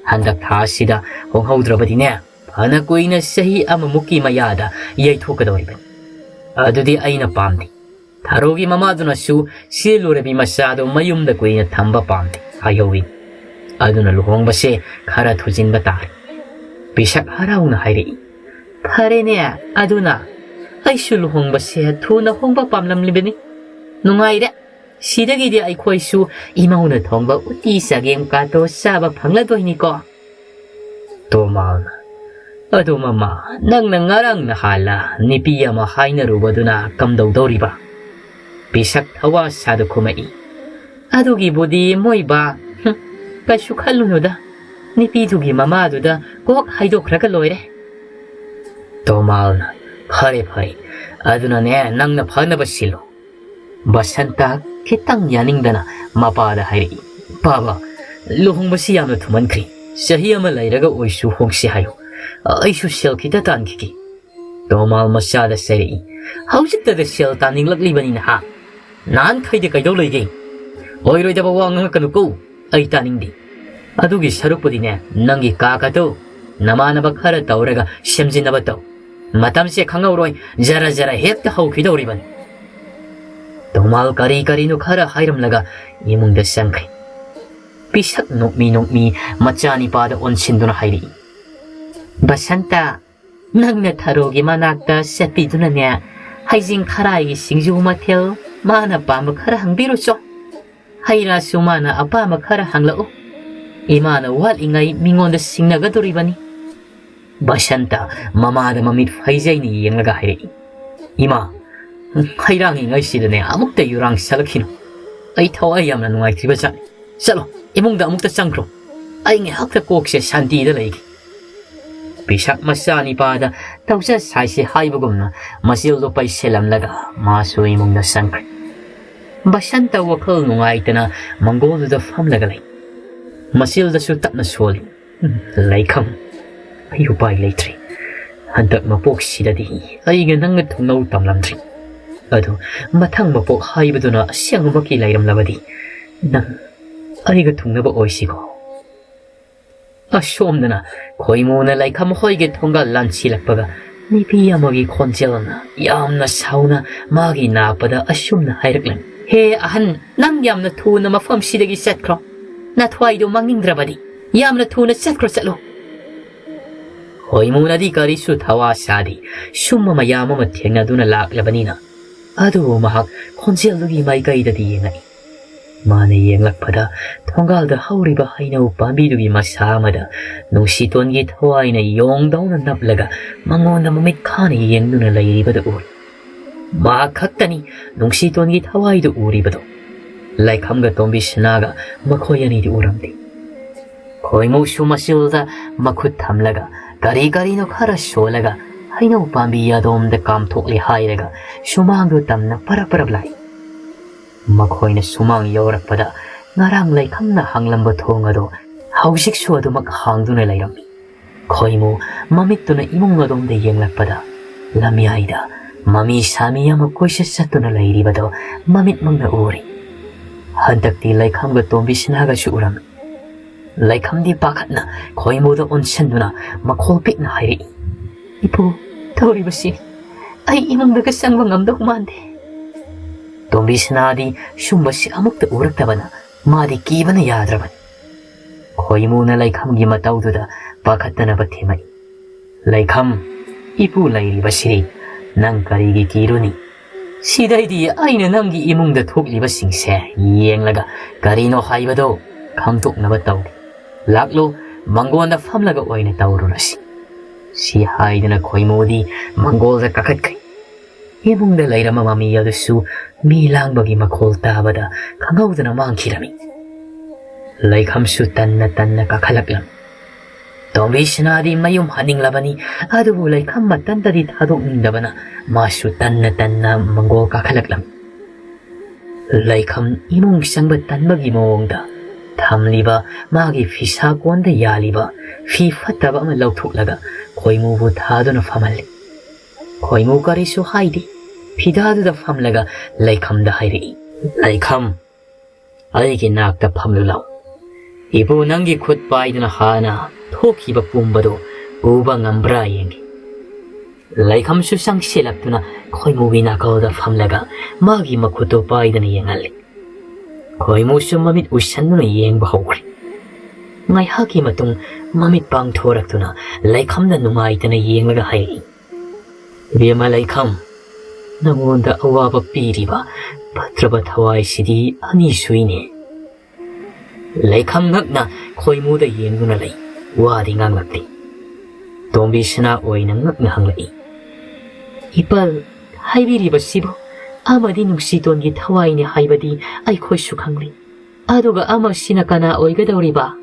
ꯍꯟꯗꯛ ꯊꯥꯁꯤꯗ ꯍꯣꯡꯍꯧꯗ꯭ꯔꯕꯗꯤꯅꯦ, ꯐꯅ ꯀꯨꯏꯅ ꯆꯍꯤ ꯑꯃꯃꯨꯛꯀꯤ ꯃꯌꯥꯗ ꯌꯩꯊꯣꯛꯀꯗꯧꯔꯤꯕꯅꯤ꯫ ꯑꯗꯨꯗꯤ ꯑꯩꯅ ꯄꯥꯝꯗꯦ꯫ ꯊꯔꯣꯒꯤ ꯃꯃꯥꯗꯨꯅꯁꯨ ꯆꯦꯜꯂꯨꯔꯕꯤ ꯃꯆꯥꯗꯨ ꯃꯌꯨꯝꯗ ꯀꯨꯏꯅ ꯊꯝꯕ ꯄꯥꯝꯗꯦ ꯍꯥꯏꯍꯧꯋꯤ꯫ ꯑꯗꯨꯅ ꯂꯨꯍꯣꯡꯕꯁꯦ ꯈꯔ ꯊꯨꯖꯤꯟꯕ ꯇꯥꯔꯦ꯫" ꯄꯤꯁꯛ ꯍꯔꯥꯎꯅ ꯍꯥꯏꯔꯛꯏ꯫ "ꯐꯔꯦꯅꯦ, ꯑꯗꯨꯅ ꯑꯩꯁꯨ ꯂꯨꯍꯣꯡꯕꯁꯦ ꯊꯨꯅ ꯍꯣꯡꯕ ꯄꯥꯝꯂꯝꯂꯤꯕꯅꯤ꯫ ꯅꯨꯡꯉꯥꯏꯔꯦ꯫ ꯁꯤꯗꯒꯤꯗꯤ ꯑꯩꯈꯣꯏꯁꯨ ꯏꯃꯧꯅ ꯊꯣꯡꯕ ꯎꯇꯤ ꯆꯒꯦꯝ ꯀꯥꯇꯣ ꯆꯥꯕ ꯐꯪꯂꯗꯣꯏꯅꯤꯀꯣ꯫" ꯇꯣꯃꯥꯜꯅ, "ꯑꯗꯨ ꯃꯃꯥ, ꯅꯪꯅ ꯉꯔꯥꯡ ꯅꯍꯥꯟꯂ ꯅꯨꯄꯤ ꯑꯃ ꯍꯥꯏꯅꯔꯨꯕꯗꯨꯅ ꯀꯝꯗꯧꯗꯧꯔꯤꯕ?" ꯄꯤꯁꯛ ꯊꯋꯥ ꯁꯥꯗꯨ ꯈꯨꯝꯃꯛꯏ꯫ "ꯑꯗꯨꯒꯤꯕꯨꯗꯤ ꯃꯣꯏ ꯕꯥ, ꯍꯨꯝ, ꯀꯩꯁꯨ ꯈꯜꯂꯨꯅꯨꯗ꯫ ꯅꯨꯄꯤꯗꯨꯒꯤ ꯃꯃꯥꯗꯨꯗ ꯀꯣꯛ ꯍꯥꯏꯗꯣꯛꯈ꯭ꯔꯒ ꯂꯣꯏꯔꯦ꯫" ꯇꯣꯃꯥꯜꯅ, "ꯐꯔꯦ, ꯐꯔꯦ꯫ ꯑꯗꯨꯅꯅꯦ, ꯅꯪꯅ ꯐꯅꯕ ꯁꯤꯜꯂꯨ꯫" ꯕꯁꯟꯇ ꯈꯤꯇꯪ ꯌꯥꯅꯤꯡꯗꯅ ꯃꯄꯥꯗ ꯍꯥꯏꯔꯛꯏ, "ꯄꯥꯕ, ꯂꯨꯍꯣꯡꯕꯁꯤ ꯌꯥꯝꯅ ꯊꯨꯃꯟꯈ꯭ꯔꯦ꯫ ꯆꯍꯤ ꯑꯃ ꯂꯩꯔꯒ ꯑꯣꯏꯁꯨ ꯍꯣꯡꯁꯤ ꯍꯥꯏꯌꯨ꯫ ꯑꯩꯁꯨ ꯁꯦꯜ ꯈꯤꯇ ꯇꯥꯟꯈꯤꯒꯦ꯫" ꯇꯣꯃꯥꯜ ꯃꯆꯥꯗ ꯆꯩꯔꯛꯏ, "ꯍꯧꯖꯤꯛꯇꯗ ꯁꯦꯜ ꯇꯥꯅꯤꯡꯂꯛꯂꯤꯕꯅꯤꯅ ꯍꯥ? ꯅꯍꯥꯟꯈꯩꯗꯤ ꯀꯩꯗꯧ ꯂꯩꯒꯦ? ꯑꯣꯏꯔꯣꯏꯗꯕ ꯋꯥ ꯉꯥꯡꯉꯛꯀꯅꯨꯀꯣ, ꯑꯩ ꯇꯥꯅꯤꯡꯗꯦ꯫ ꯑꯗꯨꯒꯤ ꯁꯔꯨꯛꯄꯨꯗꯤꯅꯦ, ꯅꯪꯒꯤ ꯀꯥ ꯀꯥꯗꯣ ꯅꯃꯥꯟꯅꯕ ꯈꯔ ꯇꯧꯔꯒ ꯁꯦꯝꯖꯤꯟꯅꯕ ꯇꯧ꯫ ꯃꯇꯝꯁꯦ ꯈꯪꯍꯧꯔꯣꯏ, ꯖꯔ ꯖꯔ ꯍꯦꯛꯇ ꯍꯧꯈꯤꯗꯧꯔꯤꯕꯅꯤ꯫" ꯇꯣꯃꯥꯜ ꯀꯔꯤ ꯀꯔꯤꯅꯣ ꯈꯔ ꯍꯥꯏꯔꯝꯂꯒ ꯏꯃꯨꯡꯗ ꯆꯪꯈ꯭ꯔꯦ꯫ ꯄꯤꯁꯛ ꯅꯣꯛꯃꯤ ꯅꯣꯛꯃꯤ ꯃꯆꯥꯅꯤꯄꯥꯗ ꯑꯣꯟꯁꯤꯟꯗꯨꯅ ꯍꯥꯏꯔꯛꯏ, "ꯕꯁꯟꯇ, ꯅꯪꯅ ꯊꯔꯣꯒꯤ ꯃꯅꯥꯛꯇ ꯆꯠꯄꯤꯗꯨꯅꯅꯦ, ꯍꯩꯖꯤꯡ ꯈꯔꯥꯏꯒꯤ ꯁꯤꯡꯖꯨ ꯃꯊꯦꯜ ꯃꯥꯅ ꯄꯥꯝꯕ ꯈꯔ ꯍꯪꯕꯤꯔꯨꯆꯣ꯫ ꯍꯩ ꯔꯥꯁꯨ ꯃꯥꯅ ꯑꯄꯥꯝꯕ ꯈꯔ ꯍꯪꯂꯛꯎ꯫ ꯏꯃꯥꯅ ꯋꯥꯠꯂꯤꯉꯩ ꯃꯤꯉꯣꯟꯗ ꯁꯤꯡꯅꯒꯗꯣꯔꯤꯕꯅꯤ꯫" ꯕꯁꯟꯇ ꯃꯃꯥꯗ ꯃꯃꯤꯠ ꯐꯩꯖꯩꯅ ꯌꯦꯡꯂꯒ ꯍꯥꯏꯔꯛꯏ, "ꯏꯃꯥ, ꯍꯩꯔꯥꯡꯉꯤꯉꯩꯁꯤꯗꯅꯦ ꯑꯃꯨꯛꯇ ꯌꯨꯔꯥꯡ ꯁꯠꯂꯛꯈꯤꯅꯨ꯫ ꯑꯩ ꯊꯋꯥꯏ ꯌꯥꯝꯅ ꯅꯨꯡꯉꯥꯏꯇ꯭ꯔꯤꯕ ꯖꯥꯠꯅꯤ꯫ ꯆꯠꯂꯣ, ꯏꯃꯨꯡꯗ ꯑꯃꯨꯛꯇ ꯆꯪꯈ꯭ꯔꯣ꯫ ꯑꯩ ꯉꯥꯏꯍꯥꯛꯇ ꯀꯣꯛꯁꯦ ꯁꯥꯟꯇꯤꯗ ꯂꯩꯒꯦ꯫ ꯄꯤꯁꯛ ꯃꯆꯥ ꯅꯤꯄꯥꯗ ꯇꯧꯖ ꯁꯥꯏꯁꯦ ꯍꯥꯏꯕꯒꯨꯝꯅ ꯃꯆꯤꯜꯗꯣ ꯄꯩꯁꯤꯜꯂꯝꯂꯒ ꯃꯥꯁꯨ ꯏꯃꯨꯡꯗ ꯆꯪꯈ꯭ꯔꯦ꯫ ꯕꯁꯟꯇ ꯋꯥꯈꯜ ꯅꯨꯡꯉꯥꯏꯇꯅ ꯃꯪꯒꯣꯜꯗꯨꯗ ꯐꯝꯂꯒ ꯂꯩ꯫ ꯃꯆꯤꯜꯗꯁꯨ ꯇꯞꯅ ꯁꯣꯜꯂꯤ꯫ "ꯎꯝ, ꯂꯩꯈꯝ, ꯑꯩ ꯎꯄꯥꯏ ꯂꯩꯇ꯭ꯔꯦ꯫ ꯍꯟꯗꯛ ꯃꯄꯣꯛꯁꯤꯗꯗꯤ ꯑꯩꯒ ꯅꯪꯒ ꯊꯨꯡꯅꯧ ꯇꯝꯂꯝꯗ꯭ꯔꯤ꯫ ꯑꯗꯨ ꯃꯊꯪ ꯃꯄꯣꯛ ꯍꯥꯏꯕꯗꯨꯅ ꯑꯁꯦꯡꯕꯃꯛꯀꯤ ꯂꯩꯔꯝꯂꯕꯗꯤ ꯅꯪ ꯑꯩꯒ ꯊꯨꯡꯅꯕ ꯑꯣꯏꯁꯤꯀꯣ?" ꯑꯁꯣꯝꯗꯅ ꯈꯣꯏꯃꯨꯅ ꯂꯩꯈꯝ ꯍꯣꯏꯒꯤ ꯊꯣꯡꯒꯥꯜ ꯂꯥꯟꯁꯤꯜꯂꯛꯄꯒ ꯅꯨꯄꯤ ꯑꯃꯒꯤ ꯈꯣꯟꯖꯦꯜꯅ ꯌꯥꯝꯅ ꯁꯥꯎꯅ ꯃꯥꯒꯤ ꯅꯥꯄꯗ ꯑꯁꯨꯝꯅ ꯍꯥꯏꯔꯛꯂꯝꯃꯤ, "ꯍꯦ ꯑꯍꯟ, ꯅꯪ ꯌꯥꯝꯅ ꯊꯨꯅ ꯃꯐꯝꯁꯤꯗꯒꯤ ꯆꯠꯈ꯭ꯔꯣ꯫ ꯅꯊ꯭ꯋꯥꯏꯗꯣ ꯃꯥꯡꯅꯤꯡꯗ꯭ꯔꯕꯗꯤ ꯌꯥꯝꯅ ꯊꯨꯅ ꯆꯠꯈ꯭ꯔꯣ, ꯆꯠꯂꯣ꯫" ꯈꯣꯏꯃꯨꯅꯗꯤ ꯀꯔꯤꯁꯨ ꯊꯋꯥ ꯁꯥꯗꯦ꯫ ꯁꯨꯝꯕ ꯃꯌꯥꯝ ꯑꯃ ꯊꯦꯡꯅꯗꯨꯅ ꯂꯥꯛꯂꯕꯅꯤꯅ꯫ ꯑꯗꯨꯕꯨ ꯃꯍꯥꯛ ꯈꯣꯟꯖꯦꯜꯗꯨꯒꯤ ꯃꯥꯏꯀꯩꯗꯗꯤ ꯌꯦꯡꯂꯛꯏ꯫ ꯃꯥꯅ ꯌꯦꯡꯂꯛꯄꯗ ꯊꯣꯡꯒꯥꯜꯗ ꯍꯧꯔꯤꯕ ꯍꯩꯅꯧ ꯄꯥꯝꯕꯤꯗꯨꯒꯤ ꯃꯁꯥ ꯑꯃꯗ ꯅꯨꯡꯁꯤꯇꯣꯟꯒꯤ ꯊꯋꯥꯏꯅ ꯌꯣꯡꯗꯧꯅ ꯅꯞꯂꯒ ꯃꯉꯣꯟꯗ ꯃꯃꯤꯠ ꯈꯥꯅ ꯌꯦꯡꯗꯨꯅ ꯂꯩꯔꯤꯕꯗꯨ ꯎꯔꯦ꯫ ꯃꯍꯥꯛ ꯈꯛꯇꯅꯤ ꯅꯨꯡꯁꯤꯇꯣꯟꯒꯤ ꯊꯋꯥꯏꯗꯨ ꯎꯔꯤꯕꯗꯨ꯫ ꯂꯩꯈꯝꯒ ꯇꯣꯝꯕꯤ ꯁꯅꯥꯒ ꯃꯈꯣꯏ ꯑꯅꯤꯗꯤ ꯎꯔꯝꯗꯦ꯫ ꯈꯣꯏꯃꯨꯁꯨ ꯃꯆꯤꯜꯗ ꯃꯈꯨꯠ ꯊꯝꯂꯒ ꯀꯔꯤ ꯀꯔꯤꯅꯣ ꯈꯔ ꯁꯣꯜꯂꯒ ꯍꯩꯅꯧ ꯄꯥꯝꯕꯤ ꯑꯗꯣꯝꯗ ꯀꯥꯝꯊꯣꯛꯂꯦ ꯍꯥꯏꯔꯒ ꯁꯨꯃꯥꯡꯗꯨ ꯇꯝꯅ ꯄꯔꯞ ꯄꯔꯞ ꯂꯥꯛꯏ꯫ ꯃꯈꯣꯏꯅ ꯁꯨꯃꯥꯡ ꯌꯧꯔꯛꯄꯗ ꯉꯔꯥꯡ ꯂꯩꯈꯝꯅ ꯍꯥꯡꯂꯝꯕ ꯊꯣꯡ ꯑꯗꯨ ꯍꯧꯖꯤꯛꯁꯨ ꯑꯗꯨꯃꯛ ꯍꯥꯡꯗꯨꯅ ꯂꯩꯔꯝꯃꯤ꯫ ꯈꯣꯏꯃꯨ ꯃꯃꯤꯠꯇꯨꯅ ꯏꯃꯨꯡ ꯑꯗꯣꯝꯗ ꯌꯦꯡꯂꯛꯄꯗ ꯂꯝꯌꯥꯏꯗ ꯃꯃꯤ ꯁꯥꯃꯤ ꯑꯃ ꯀꯣꯏꯆꯠ ꯆꯠꯇꯨꯅ ꯂꯩꯔꯤꯕꯗꯨ ꯃꯃꯤꯠꯃꯛꯅ ꯎꯔꯤ꯫ ꯍꯟꯗꯛꯇꯤ ꯂꯩꯈꯝꯒ ꯇꯣꯝꯕꯤ ꯁꯅꯥꯒꯁꯨ ꯎꯔꯝꯃꯤ꯫ ꯂꯩꯈꯝꯗꯤ ꯄꯥꯈꯠꯅ ꯈꯣꯏꯃꯨꯗ ꯑꯣꯟꯁꯤꯟꯗꯨꯅ ꯃꯈꯣꯜ ꯄꯤꯛꯅ ꯍꯥꯏꯔꯛꯏ, "ꯏꯄꯨ, ꯇꯧꯔꯤꯕꯁꯤ ꯑꯩ ꯏꯃꯨꯡꯗꯒ ꯆꯪꯕ ꯉꯝꯗꯧ ꯃꯥꯟꯗꯦ꯫" ꯇꯣꯝꯕꯤ ꯁꯅꯥꯗꯤ ꯁꯨꯝꯕꯁꯤ ꯑꯃꯨꯛꯇ ꯎꯔꯛꯇꯕꯅ ꯃꯥꯗꯤ ꯀꯤꯕꯅ ꯌꯥꯗ꯭ꯔꯕꯅꯤ꯫ ꯈꯣꯏꯃꯨꯅ ꯂꯩꯈꯝꯒꯤ ꯃꯇꯧꯗꯨꯗ ꯄꯥꯈꯠꯇꯅꯕ ꯊꯦꯝꯃꯛꯏ꯫ "ꯂꯩꯈꯝ, ꯏꯄꯨ ꯂꯩꯔꯤꯕꯁꯤꯗꯤ ꯅꯪ ꯀꯔꯤꯒꯤ ꯀꯤꯔꯨꯅꯤ? ꯁꯤꯗꯩꯗꯤ ꯑꯩꯅ ꯅꯪꯒꯤ ꯏꯃꯨꯡꯗ ꯊꯣꯛꯂꯤꯕꯁꯤꯡꯁꯦ ꯌꯦꯡꯂꯒ ꯀꯔꯤꯅꯣ ꯍꯥꯏꯕꯗꯣ ꯈꯪꯗꯣꯛꯅꯕ ꯇꯧꯒꯦ꯫ ꯂꯥꯛꯂꯣ, ꯃꯪꯒꯣꯟꯗ ꯐꯝꯂꯒ ꯑꯣꯏꯅ ꯇꯧꯔꯨꯔꯁꯤ꯫" ꯁꯤ ꯍꯥꯏꯗꯨꯅ ꯈꯣꯏꯃꯨꯗꯤ ꯃꯪꯒꯣꯜꯗ ꯀꯥꯈꯠꯈ꯭ꯔꯦ꯫ ꯏꯃꯨꯡꯗ ꯂꯩꯔꯝꯕ ꯃꯃꯤ ꯑꯗꯨꯁꯨ ꯃꯤ ꯂꯥꯡꯕꯒꯤ ꯃꯈꯣꯜ ꯇꯥꯕꯗ ꯈꯪꯍꯧꯗꯅ ꯃꯥꯡꯈꯤꯔꯝꯃꯤ꯫ ꯂꯩꯈꯝꯁꯨ ꯇꯟꯅ ꯇꯟꯅ ꯀꯥꯈꯠꯂꯛꯂꯝꯃꯤ꯫ ꯇꯣꯝꯕꯤ ꯁꯅꯥꯗꯤ ꯃꯌꯨꯝ ꯍꯟꯅꯤꯡꯂꯕꯅꯤ, ꯑꯗꯨꯕꯨ ꯂꯩꯈꯝ ꯃꯇꯟꯗꯗꯤ ꯊꯥꯗꯣꯛꯅꯤꯡꯗꯕꯅ ꯃꯥꯁꯨ ꯇꯟꯅ ꯇꯟꯅ ꯃꯪꯒꯣꯜ ꯀꯥꯈꯠꯂꯛꯂꯝꯃꯤ꯫ ꯂꯩꯈꯝ ꯏꯃꯨꯡ ꯆꯪꯕ ꯇꯟꯕꯒꯤ ꯃꯑꯣꯡꯗ ꯊꯝꯂꯤꯕ ꯃꯥꯒꯤ ꯐꯤꯁꯥ ꯀꯣꯟꯗ ꯌꯥꯜꯂꯤꯕ ꯐꯤ ꯐꯠꯇꯕ ꯑꯃ ꯂꯧꯊꯣꯛꯂꯒ ꯈꯣꯏꯃꯨꯕꯨ ꯊꯥꯗꯨꯅ ꯐꯝꯍꯜꯂꯤ꯫ ꯈꯣꯏꯃꯨ ꯀꯔꯤꯁꯨ ꯍꯥꯏꯗꯦ꯫ ꯐꯤꯗꯥꯗꯨꯗ ꯐꯝꯂꯒ ꯂꯩꯈꯝꯗ ꯍꯥꯏꯔꯛꯏ, "ꯂꯩꯈꯝ, ꯑꯩꯒꯤ ꯅꯥꯛꯇ ꯐꯝꯂꯨ ꯂꯥꯎ꯫ ꯏꯕꯨ ꯅꯪꯒꯤ ꯈꯨꯠ ꯄꯥꯏꯗꯨꯅ ꯍꯥꯟꯅ ꯊꯣꯛꯈꯤꯕ ꯄꯨꯝꯕꯗꯨ ꯎꯕ ꯉꯝꯕ꯭ꯔꯥ ꯌꯦꯡꯒꯦ꯫" ꯂꯩꯈꯝꯁꯨ ꯆꯪꯁꯤꯜꯂꯛꯇꯨꯅ ꯈꯣꯏꯃꯨꯒꯤ ꯅꯥꯀꯜꯗ ꯐꯝꯂꯒ ꯃꯥꯒꯤ ꯃꯈꯨꯠꯇꯨ ꯄꯥꯏꯗꯨꯅ ꯌꯦꯡꯍꯜꯂꯤ꯫ ꯈꯣꯏꯃꯨꯁꯨ ꯃꯃꯤꯠ ꯎꯏꯁꯟꯗꯨꯅ ꯌꯦꯡꯕ ꯍꯧꯈ꯭ꯔꯦ꯫ ꯉꯥꯏꯍꯥꯛꯀꯤ ꯃꯇꯨꯡ ꯃꯃꯤꯠ ꯄꯥꯡꯊꯣꯔꯛꯇꯨꯅ ꯂꯩꯈꯝꯗ ꯅꯨꯡꯉꯥꯏꯇꯅ ꯌꯦꯡꯂꯒ ꯍꯥꯏꯔꯛꯏ, "ꯏꯕꯦꯝꯃ ꯂꯩꯈꯝ, ꯅꯉꯣꯟꯗ ꯑꯋꯥꯕ ꯄꯤꯔꯤꯕ ꯐꯠꯇ꯭ꯔꯕ ꯊꯋꯥꯏꯁꯤꯗꯤ ꯑꯅꯤ ꯁꯨꯏꯅꯦ꯫" ꯂꯩꯈꯝ ꯉꯛꯅ ꯈꯣꯏꯃꯨꯗ ꯌꯦꯡꯗꯨꯅ ꯂꯩ꯫ ꯋꯥꯗꯤ ꯉꯥꯡꯂꯛꯇꯦ꯫ ꯇꯣꯝꯕꯤ ꯁꯅꯥ ꯑꯣꯏꯅ ꯉꯛꯅ ꯍꯪꯂꯛꯏ, "ꯏꯄꯜ ꯍꯥꯏꯕꯤꯔꯤꯕꯁꯤꯕꯨ ꯑꯃꯗꯤ ꯅꯨꯡꯁꯤꯇꯣꯟꯒꯤ ꯊꯋꯥꯏꯅꯤ ꯍꯥꯏꯕꯗꯤ ꯑꯩꯈꯣꯏꯁꯨ ꯈꯪꯂꯤ꯫ ꯑꯗꯨꯒ ꯑꯃꯁꯤꯅ ꯀꯅꯥ ꯑꯣꯏꯒꯗꯧꯔꯤꯕ?"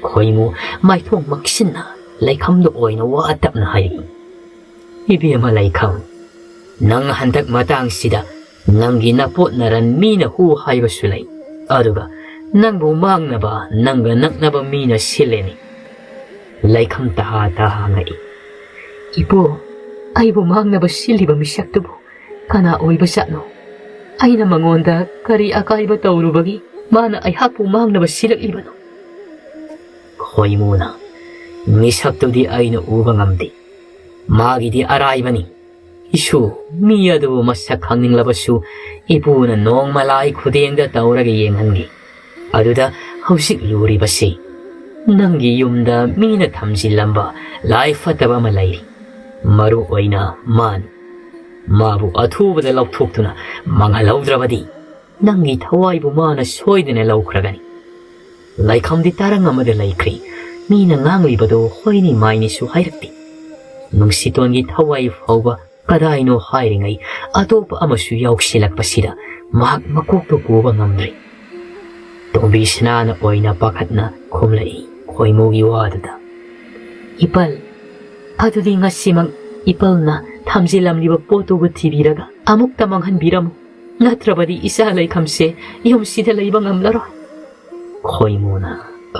ꯈꯣꯏꯃꯨ ꯃꯥꯏꯊꯣꯡ ꯃꯛꯁꯤꯟꯅ ꯂꯩꯈꯝꯗ ꯑꯣꯏꯅ ꯋꯥ ꯇꯞꯅ ꯍꯥꯏꯔꯛꯏ, "ꯏꯕꯦꯝꯃ ꯂꯩꯈꯝ, ꯅꯪ ꯍꯟꯗꯛ ꯃꯇꯥꯡꯁꯤꯗ ꯅꯪꯒꯤ ꯅꯄꯣꯠ ꯅꯔꯟ ꯃꯤꯅ ꯍꯨ ꯍꯥꯏꯕꯁꯨ ꯂꯩ, ꯑꯗꯨꯒ ꯅꯪꯕꯨ ꯃꯥꯡꯅꯕ ꯅꯪꯒ ꯅꯛꯅꯕ ꯃꯤꯅ ꯁꯤꯜꯂꯦꯅꯦ꯫" ꯂꯩꯈꯝ ꯇꯍꯥ ꯇꯍꯥ ꯉꯛꯏ, "ꯏꯄꯨ, ꯑꯩꯕꯨ ꯃꯥꯡꯅꯕ ꯁꯤꯜꯂꯤꯕ ꯃꯤꯁꯛꯇꯨꯕꯨ ꯀꯅꯥ ꯑꯣꯏꯕꯖꯥꯠꯅꯣ? ꯑꯩꯅ ꯃꯉꯣꯟꯗ ꯀꯔꯤ ꯑꯀꯥꯏꯕ ꯇꯧꯔꯨꯕꯒꯤ ꯃꯥꯅ ꯑꯩꯍꯥꯛꯄꯨ ꯃꯥꯡꯅꯕ ꯁꯤꯜꯂꯛꯂꯤꯕꯅꯣ?" ꯈꯣꯏꯃꯨꯅ, "ꯃꯤꯁꯛꯇꯨꯗꯤ ꯑꯩꯅ ꯎꯕ ꯉꯝꯗꯦ꯫ ꯃꯥꯒꯤꯗꯤ ꯑꯔꯥꯏꯕꯅꯤ꯫ ꯏꯁꯨ, ꯃꯤ ꯑꯗꯨꯕꯨ ꯃꯁꯛ ꯈꯪꯅꯤꯡꯂꯕꯁꯨ ꯏꯄꯨꯅ ꯅꯣꯡꯃ ꯂꯥꯏ ꯈꯨꯗꯦꯡꯗ ꯇꯧꯔꯒ ꯌꯦꯡꯍꯟꯒꯦ꯫ ꯑꯗꯨꯗ ꯍꯧꯖꯤꯛ ꯂꯨꯔꯤꯕꯁꯤ ꯅꯪꯒꯤ ꯌꯨꯝꯗ ꯃꯤꯅ ꯊꯝꯖꯤꯜꯂꯝꯕ ꯂꯥꯏ ꯐꯠꯇꯕ ꯑꯃ ꯂꯩꯔꯤ꯫ ꯃꯔꯨ ꯑꯣꯏꯅ ꯃꯥꯅꯤ꯫ ꯃꯥꯕꯨ ꯑꯊꯨꯕꯗ ꯂꯧꯊꯣꯛꯇꯨꯅ ꯃꯥꯡꯍꯜꯍꯧꯗ꯭ꯔꯕꯗꯤ ꯅꯪꯒꯤ ꯊꯋꯥꯏꯕꯨ ꯃꯥꯅ ꯁꯣꯏꯗꯅ ꯂꯧꯈ꯭ꯔꯒꯅꯤ꯫" ꯂꯩꯈꯝꯗꯤ ꯇꯥꯔꯪ ꯑꯃꯗ ꯂꯩꯈ꯭ꯔꯦ꯫ ꯃꯤꯅ ꯉꯥꯡꯂꯤꯕꯗꯨ ꯍꯣꯏꯅꯤ ꯃꯥꯏꯅꯤꯁꯨ ꯍꯥꯏꯔꯛꯇꯦ꯫ ꯅꯨꯡꯁꯤꯇꯣꯟꯒꯤ ꯊꯋꯥꯏ ꯐꯥꯎꯕ ꯀꯗꯥꯏꯅꯣ ꯍꯥꯏꯔꯤꯉꯩ ꯑꯇꯣꯞꯄ ꯑꯃꯁꯨ ꯌꯥꯎꯁꯤꯜꯂꯛꯄꯁꯤꯗ ꯃꯍꯥꯛ ꯃꯀꯣꯛꯇꯨ ꯄꯨꯕ ꯉꯝꯗ꯭ꯔꯦ꯫ ꯇꯣꯝꯕꯤ ꯁꯅꯥꯅ ꯑꯣꯏꯅ ꯄꯥꯈꯠꯅ ꯈꯨꯝꯂꯛꯏ ꯈꯣꯏꯃꯨꯒꯤ ꯋꯥꯗꯨꯗ꯫ "ꯏꯄꯜ, ꯑꯗꯨꯗꯤ ꯉꯁꯤꯃꯛ ꯏꯄꯜꯅ ꯊꯝꯖꯤꯜꯂꯝꯂꯤꯕ ꯄꯣꯠꯇꯨꯕꯨ ꯊꯤꯕꯤꯔꯒ ꯑꯃꯨꯛꯇ ꯃꯥꯡꯍꯟꯕꯤꯔꯝꯃꯨ, ꯅꯠꯇ꯭ꯔꯕꯗꯤ ꯏꯆꯥ ꯂꯩꯈꯝꯁꯦ ꯌꯨꯝꯁꯤꯗ ꯂꯩꯕ ꯉꯝꯂꯔꯣꯏ꯫" ꯈꯣꯏꯃꯨꯅ,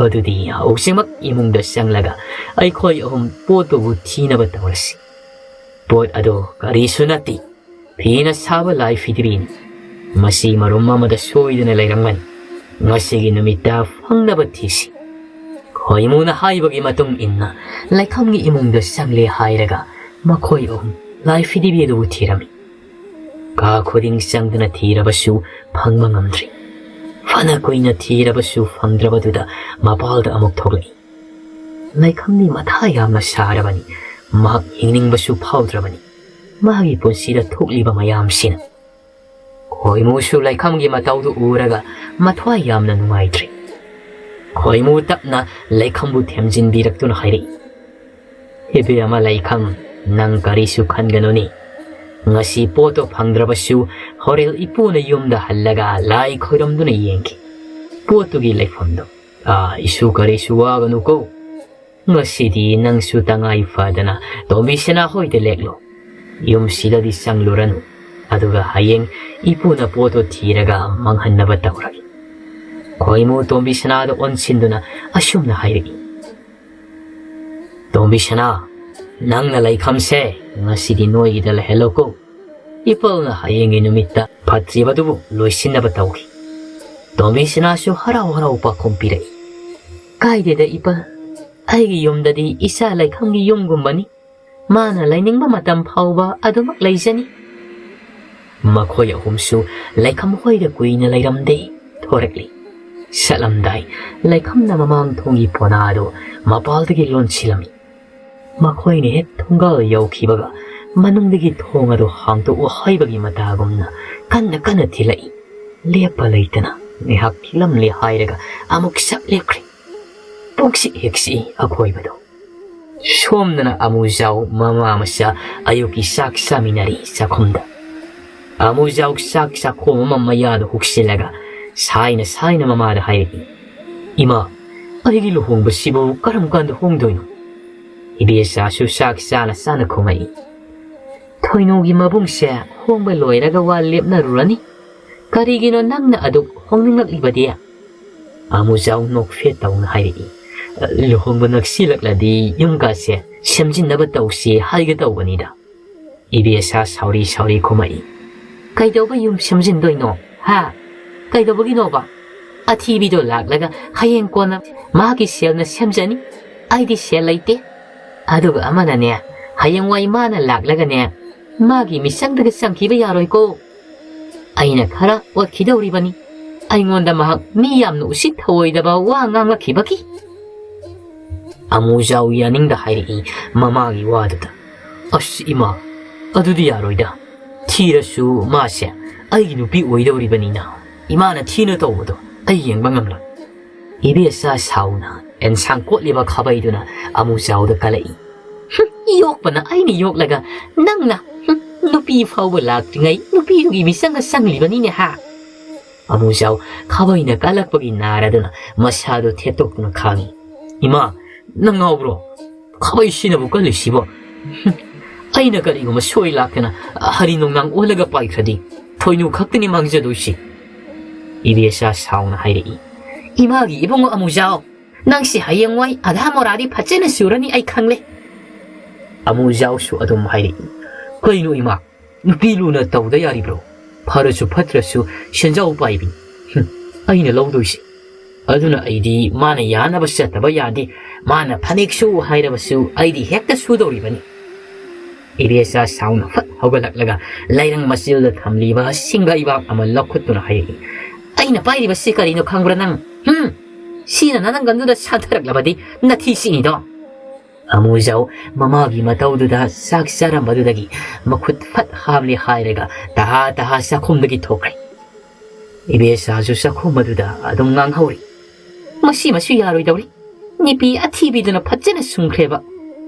"ꯑꯗꯨꯗꯤ ꯍꯧꯖꯤꯛꯃꯛ ꯏꯃꯨꯡꯗ ꯆꯪꯂꯒ ꯑꯩꯈꯣꯏ ꯑꯍꯨꯝ ꯄꯣꯠꯇꯨꯕꯨ ꯊꯤꯅꯕ ꯇꯧꯔꯁꯤ꯫ ꯄꯣꯠ ꯑꯗꯨ ꯀꯔꯤꯁꯨ ꯅꯠꯇꯦ, ꯐꯤꯅ ꯁꯥꯕ ꯂꯥꯏ ꯐꯤꯗꯤꯔꯤꯅꯤ꯫ ꯃꯁꯤ ꯃꯔꯨꯝ ꯑꯃꯗ ꯁꯣꯏꯗꯅ ꯂꯩꯔꯝꯒꯅꯤ꯫ ꯉꯁꯤꯒꯤ ꯅꯨꯃꯤꯠꯇ ꯐꯪꯅꯕ ꯊꯤꯁꯤ꯫" ꯈꯣꯏꯃꯨꯅ ꯍꯥꯏꯕꯒꯤ ꯃꯇꯨꯡ ꯏꯟꯅ ꯂꯩꯈꯝꯒꯤ ꯏꯃꯨꯡꯗ ꯆꯪꯂꯦ ꯍꯥꯏꯔꯒ ꯃꯈꯣꯏ ꯑꯍꯨꯝ ꯂꯥꯏ ꯐꯤꯗꯤꯔꯤ ꯑꯗꯨꯕꯨ ꯊꯤꯔꯝꯃꯤ꯫ ꯀꯥ ꯈꯨꯗꯤꯡ ꯆꯪꯗꯨꯅ ꯊꯤꯔꯕꯁꯨ ꯐꯪꯕ ꯉꯝꯗ꯭ꯔꯤ꯫ ꯐꯅ ꯀꯨꯏꯅ ꯊꯤꯔꯕꯁꯨ ꯐꯪꯗ꯭ꯔꯕꯗꯨꯗ ꯃꯄꯥꯜꯗ ꯑꯃꯨꯛ ꯊꯣꯛꯂꯛꯏ꯫ ꯂꯩꯈꯝꯗꯤ ꯃꯊꯥ ꯌꯥꯝꯅ ꯁꯥꯔꯕꯅꯤ꯫ ꯃꯍꯥꯛ ꯍꯤꯡꯅꯤꯡꯕꯁꯨ ꯐꯥꯎꯗ꯭ꯔꯕꯅꯤ꯫ ꯃꯥꯒꯤ ꯄꯨꯟꯁꯤꯗ ꯊꯣꯛꯂꯤꯕ ꯃꯌꯥꯝꯁꯤꯅ꯫ ꯈꯣꯏꯃꯨꯁꯨ ꯂꯩꯈꯝꯒꯤ ꯃꯇꯧꯗꯨ ꯎꯔꯒ ꯃꯊ꯭ꯋꯥꯏ ꯌꯥꯝꯅ ꯅꯨꯡꯉꯥꯏꯇ꯭ꯔꯤ꯫ ꯈꯣꯏꯃꯨ ꯇꯞꯅ ꯂꯩꯈꯝꯕꯨ ꯊꯦꯝꯖꯤꯟꯕꯤꯔꯛꯇꯨꯅ ꯍꯥꯏꯔꯛꯏ, "ꯏꯕꯦꯝꯃ ꯂꯩꯈꯝ, ꯅꯪ ꯀꯔꯤꯁꯨ ꯈꯟꯒꯅꯨꯅꯦ꯫ ꯉꯁꯤ ꯄꯣꯠꯇꯣ ꯐꯪꯗ꯭ꯔꯕꯁꯨ ꯍꯣꯔꯦꯜ ꯏꯄꯨꯅ ꯌꯨꯝꯗ ꯍꯜꯂꯒ ꯂꯥꯏ ꯈꯣꯏꯔꯝꯗꯨꯅ ꯌꯦꯡꯈꯤ꯫ ꯄꯣꯠꯇꯨꯒꯤ ꯂꯩꯐꯝꯗꯣ꯫ ꯑꯥ, ꯏꯁꯨ ꯀꯔꯤꯁꯨ ꯋꯥꯒꯅꯨꯀꯣ꯫ ꯉꯁꯤꯗꯤ ꯅꯪꯁꯨ ꯇꯉꯥꯏ ꯐꯗꯅ ꯇꯣꯝꯕꯤꯁꯅꯥ ꯍꯣꯏꯗ ꯂꯦꯛꯂꯣ꯫ ꯌꯨꯝꯁꯤꯗꯗꯤ ꯆꯪꯂꯨꯔꯅꯨ꯫ ꯑꯗꯨꯒ ꯍꯌꯦꯡ ꯏꯄꯨꯅ ꯄꯣꯠꯇꯣ ꯊꯤꯔꯒ ꯃꯥꯡꯍꯟꯅꯕ ꯇꯧꯔꯒꯦ꯫" ꯈꯣꯏꯃꯨ ꯇꯣꯝꯕꯤꯁꯅꯥꯗ ꯑꯣꯟꯁꯤꯟꯗꯨꯅ ꯑꯁꯨꯝꯅ ꯍꯥꯏꯔꯛꯏ, "ꯇꯣꯝꯕꯤꯁꯅꯥ, ꯅꯪꯅ ꯂꯩꯈꯝꯁꯦ ꯉꯁꯤꯗꯤ ꯅꯣꯏꯒꯤꯗ ꯂꯩꯍꯜꯂꯣꯀꯣ꯫ ꯏꯄꯜꯅ ꯍꯌꯦꯡꯒꯤ ꯅꯨꯃꯤꯠꯇ ꯐꯠꯇ꯭ꯔꯤꯕꯗꯨꯕꯨ ꯂꯣꯏꯁꯤꯟꯅꯕ ꯇꯧꯈꯤ꯫" ꯇꯣꯝꯕꯤꯁꯅꯥꯁꯨ ꯍꯔꯥꯎ ꯍꯔꯥꯎ ꯄꯥꯎꯈꯨꯝ ꯄꯤꯔꯛꯏ, "ꯀꯥꯏꯗꯦꯗ ꯏꯄꯜ, ꯑꯩꯒꯤ ꯌꯨꯝꯗꯗꯤ ꯏꯆꯥ ꯂꯩꯈꯝꯒꯤ ꯌꯨꯝꯒꯨꯝꯕꯅꯤ꯫ ꯃꯥꯅ ꯂꯩꯅꯤꯡꯕ ꯃꯇꯝ ꯐꯥꯎꯕ ꯑꯗꯨꯃꯛ ꯂꯩꯖꯅꯤ꯫" ꯃꯈꯣꯏ ꯑꯍꯨꯝꯁꯨ ꯂꯩꯈꯝ ꯍꯣꯏꯗ ꯀꯨꯏꯅ ꯂꯩꯔꯝꯗꯦ, ꯊꯣꯔꯛꯂꯤ꯫ ꯆꯠꯂꯝꯗꯥꯏ ꯂꯩꯈꯝꯅ ꯃꯃꯥꯡ ꯊꯣꯡꯒꯤ ꯄꯣꯅꯥꯗꯨ ꯃꯄꯥꯜꯗꯒꯤ ꯂꯣꯟꯁꯤꯜꯂꯝꯃꯤ꯫ ꯃꯈꯣꯏꯅ ꯍꯦꯛ ꯊꯣꯡꯒꯥꯜ ꯌꯧꯈꯤꯕꯒ ꯃꯅꯨꯡꯗꯒꯤ ꯊꯣꯡ ꯑꯗꯨ ꯍꯥꯡꯗꯣꯛꯎ ꯍꯥꯏꯕꯒꯤ ꯃꯇꯥꯒꯨꯝꯅ ꯀꯟꯅ ꯀꯟꯅ ꯊꯤꯜꯂꯛꯏ꯫ ꯂꯦꯞꯄ ꯂꯩꯇꯅ ꯉꯥꯏꯍꯥꯛ ꯊꯤꯜꯂꯝꯂꯦ ꯍꯥꯏꯔꯒ ꯑꯃꯨꯛ ꯁꯛ ꯂꯦꯞꯈ꯭ꯔꯦ꯫ ꯄꯨꯡꯁꯤꯛ ꯍꯦꯛ ꯁꯤꯛꯏ ꯑꯀꯣꯏꯕꯗꯣ꯫ ꯁꯣꯝꯗꯅ ꯑꯃꯨꯖꯥꯎ ꯃꯃꯥ ꯃꯆꯥ ꯑꯌꯨꯛꯀꯤ ꯆꯥꯛ ꯆꯥꯃꯤꯟꯅꯔꯤ ꯆꯥꯛꯈꯨꯝꯗ꯫ ꯑꯃꯨꯖꯥꯎ ꯆꯥꯛ ꯆꯥꯛꯈꯣꯝ ꯑꯃ ꯃꯌꯥꯗ ꯍꯨꯛꯁꯤꯜꯂꯒ ꯁꯥꯏꯅ ꯁꯥꯏꯅ ꯃꯃꯥꯗ ꯍꯥꯏꯔꯛꯏ, "ꯏꯃꯥ, ꯑꯩꯒꯤ ꯂꯨꯍꯣꯡꯕꯁꯤꯕꯨ ꯀꯔꯝ ꯀꯥꯟꯗ ꯍꯣꯡꯗꯣꯏꯅꯣ?" ꯏꯕꯦꯆꯥꯁꯨ ꯆꯥꯛ ꯆꯥꯅ ꯆꯥꯅ ꯈꯨꯝꯃꯛꯏ, "ꯊꯣꯏꯅꯨꯒꯤ ꯃꯕꯨꯡꯁꯦ ꯍꯣꯡꯕ ꯂꯣꯏꯔꯒ ꯋꯥ ꯂꯦꯞꯅꯔꯨꯔꯅꯤ꯫ ꯀꯔꯤꯒꯤꯅꯣ ꯅꯪꯅ ꯑꯗꯨꯛ ꯍꯣꯡꯅꯤꯡꯂꯛꯂꯤꯕꯗꯤ?" ꯑꯃꯨꯖꯥꯎ ꯅꯣꯛꯐꯦꯠ ꯇꯧꯅ ꯍꯥꯏꯔꯛꯏ, "ꯂꯨꯍꯣꯡꯕ ꯅꯛꯁꯤꯜꯂꯛꯂꯗꯤ ꯌꯨꯝꯒꯥꯁꯦ ꯁꯦꯝꯖꯤꯟꯅꯕ ꯇꯧꯁꯤ ꯍꯥꯏꯒꯦ ꯇꯧꯕꯅꯤꯗ꯫" ꯏꯕꯦꯆꯥ ꯁꯥꯎꯔꯤ ꯁꯥꯎꯔꯤ ꯈꯨꯝꯃꯛꯏ, "ꯀꯩꯗꯧꯕ ꯌꯨꯝ ꯁꯦꯝꯖꯤꯟꯗꯣꯏꯅꯣ? ꯍꯥ? ꯀꯩꯗꯧꯕꯒꯤꯅꯣꯕ? ꯑꯊꯤꯕꯤꯗꯣ ꯂꯥꯛꯂꯒ ꯍꯌꯦꯡ ꯀꯣꯟꯅ ꯃꯥꯒꯤ ꯁꯦꯜꯅ ꯁꯦꯝꯖꯅꯤ꯫ ꯑꯩꯗꯤ ꯁꯦꯜ ꯂꯩꯇꯦ꯫ ꯑꯗꯨꯒ ꯑꯃꯅꯅꯦ, ꯍꯌꯦꯡꯋꯥꯏ ꯃꯥꯅ ꯂꯥꯛꯂꯒꯅꯦ, ꯃꯥꯒꯤ ꯃꯤꯆꯪꯗꯒ ꯆꯪꯈꯤꯕ ꯌꯥꯔꯣꯏꯀꯣ꯫ ꯑꯩꯅ ꯈꯔ ꯑꯣꯠꯈꯤꯗꯧꯔꯤꯕꯅꯤ꯫ ꯑꯩꯉꯣꯟꯗ ꯃꯍꯥꯛ ꯃꯤ ꯌꯥꯝꯅ ꯎꯁꯤꯠ ꯊꯑꯣꯏꯗꯕ ꯋꯥ ꯉꯥꯡꯂꯛꯈꯤꯕꯒꯤ꯫" ꯑꯃꯨꯖꯥꯎ ꯌꯥꯅꯤꯡꯗ ꯍꯥꯏꯔꯛꯏ ꯃꯃꯥꯒꯤ ꯋꯥꯗꯨꯗ꯫ "ꯑꯁ ꯏꯃꯥ, ꯑꯗꯨꯗꯤ ꯌꯥꯔꯣꯏꯗ꯫ ꯊꯤꯔꯁꯨ ꯃꯥꯁꯦ ꯑꯩꯒꯤ ꯅꯨꯄꯤ ꯑꯣꯏꯗꯧꯔꯤꯕꯅꯤꯅ ꯏꯃꯥꯅ ꯊꯤꯅ ꯇꯧꯕꯗꯣ ꯑꯩ ꯌꯦꯡꯕ ꯉꯝꯂꯣꯏ꯫" ꯏꯕꯦꯆꯥ ꯁꯥꯎꯅ ꯑꯦꯟꯁꯥꯡ ꯀꯣꯠꯂꯤꯕ ꯈꯥꯕꯩꯗꯨꯅ ꯑꯃꯨꯖꯥꯎꯗ ꯀꯜꯂꯛꯏ꯫ "ꯍꯨꯝ, ꯌꯣꯛꯄꯅ ꯑꯩꯅ ꯌꯣꯛꯂꯒ ꯅꯪꯅ, ꯍꯨꯝ, ꯅꯨꯄꯤ ꯐꯥꯎꯕ ꯂꯥꯛꯇ꯭ꯔꯤꯉꯩ ꯅꯨꯄꯤꯗꯨꯒꯤ ꯃꯤꯆꯪꯒ ꯆꯪꯂꯤꯕꯅꯤꯅꯦ ꯍꯥ?" ꯑꯃꯨꯖꯥꯎ ꯈꯥꯕꯩꯅ ꯀꯜꯂꯛꯄꯒꯤ ꯅꯥꯔꯗꯨꯅ ꯃꯁꯥꯗꯨ ꯊꯦꯠꯇꯣꯛꯇꯨꯅ ꯈꯥꯡꯏ꯫ "ꯏꯃꯥ, ꯅꯪ ꯉꯥꯎꯕ꯭ꯔꯣ? ꯈꯥꯕꯩꯁꯤꯅꯕꯨ ꯀꯜꯂꯤꯁꯤꯕꯣ? ꯍꯨꯝ, ꯑꯩꯅ ꯀꯔꯤꯒꯨꯝꯕ ꯁꯣꯏ ꯂꯥꯛꯇꯅ ꯍꯔꯤ ꯅꯣꯡꯅꯥꯡ ꯑꯣꯜꯂꯒ ꯄꯥꯏꯈ꯭ꯔꯗꯤ ꯊꯣꯏꯅꯨ ꯈꯛꯇꯅꯤ ꯃꯥꯡꯖꯗꯣꯏꯁꯤ꯫" ꯏꯕꯦꯆꯥ ꯁꯥꯎꯅ ꯍꯥꯏꯔꯛꯏ꯫ "ꯏꯃꯥꯒꯤ ꯏꯕꯨꯡꯉꯣ ꯑꯃꯨꯖꯥꯎ, ꯅꯪꯁꯤ ꯍꯌꯦꯡꯋꯥꯏ ꯑꯙꯥ ꯃꯣꯔꯥꯗꯤ ꯐꯖꯅ ꯆꯨꯔꯅꯤ ꯑꯩ ꯈꯪꯂꯦ꯫" ꯑꯃꯨꯖꯥꯎꯁꯨ ꯑꯗꯨꯝ ꯍꯥꯏꯔꯛꯏ꯫ "ꯀꯩꯅꯣ ꯏꯃꯥ, ꯅꯨꯄꯤ ꯂꯨꯅ ꯇꯧꯗ ꯌꯥꯔꯤꯕ꯭ꯔꯣ? ꯐꯔꯁꯨ ꯐꯠꯇ꯭ꯔꯁꯨ ꯁꯦꯟꯖꯥꯎ ꯄꯥꯏꯕꯤ꯫ ꯍꯨꯝ, ꯑꯩꯅ ꯂꯧꯗꯣꯏꯁꯤ꯫ ꯑꯗꯨꯅ ꯑꯩꯗꯤ ꯃꯥꯅ ꯌꯥꯅꯕ ꯆꯠꯇꯕ ꯌꯥꯗꯦ꯫ ꯃꯥꯅ ꯐꯅꯦꯛ ꯁꯨ ꯍꯥꯏꯔꯕꯁꯨ ꯑꯩꯗꯤ ꯍꯦꯛꯇ ꯁꯨꯗꯧꯔꯤꯕꯅꯤ꯫" ꯏꯕꯦꯆꯥ ꯁꯥꯎꯅ ꯐꯠ ꯍꯧꯒꯠꯂꯛꯂꯒ ꯂꯩꯔꯪ ꯃꯆꯤꯜꯗ ꯊꯝꯂꯤꯕ ꯁꯤꯡꯒꯩꯕꯥꯛ ꯑꯃ ꯂꯧꯈꯠꯇꯨꯅ ꯍꯥꯏꯔꯛꯏ꯫ "ꯑꯩꯅ ꯄꯥꯏꯔꯤꯕꯁꯤ ꯀꯔꯤꯅꯣ ꯈꯪꯕ꯭ꯔꯥ ꯅꯪ? ꯍꯨꯝ? ꯁꯤꯅ ꯅꯅꯪꯒꯟꯗꯨꯗ ꯁꯥꯟꯊꯔꯛꯂꯕꯗꯤ ꯅꯊꯤ ꯁꯤꯡꯉꯤꯗꯣ꯫" ꯑꯃꯨꯖꯥꯎ ꯃꯃꯥꯒꯤ ꯃꯇꯧꯗꯨꯗ ꯆꯥꯛ ꯆꯥꯔꯝꯕꯗꯨꯗꯒꯤ ꯃꯈꯨꯠ ꯐꯠ ꯍꯥꯝꯂꯦ ꯍꯥꯏꯔꯒ ꯇꯍꯥ ꯇꯍꯥ ꯆꯥꯛꯈꯨꯝꯗꯒꯤ ꯊꯣꯛꯈ꯭ꯔꯦ꯫ ꯏꯕꯦꯆꯥꯁꯨ ꯆꯥꯛꯈꯨꯝ ꯑꯗꯨꯗ ꯑꯗꯨꯝ ꯉꯥꯡꯍꯧꯔꯤ꯫ "ꯃꯁꯤ ꯃꯁꯤ ꯌꯥꯔꯣꯏꯗꯧꯔꯤ꯫ ꯅꯨꯄꯤ ꯑꯊꯤꯕꯤꯗꯨꯅ ꯐꯖꯅ ꯁꯨꯝꯈ꯭ꯔꯦꯕ꯫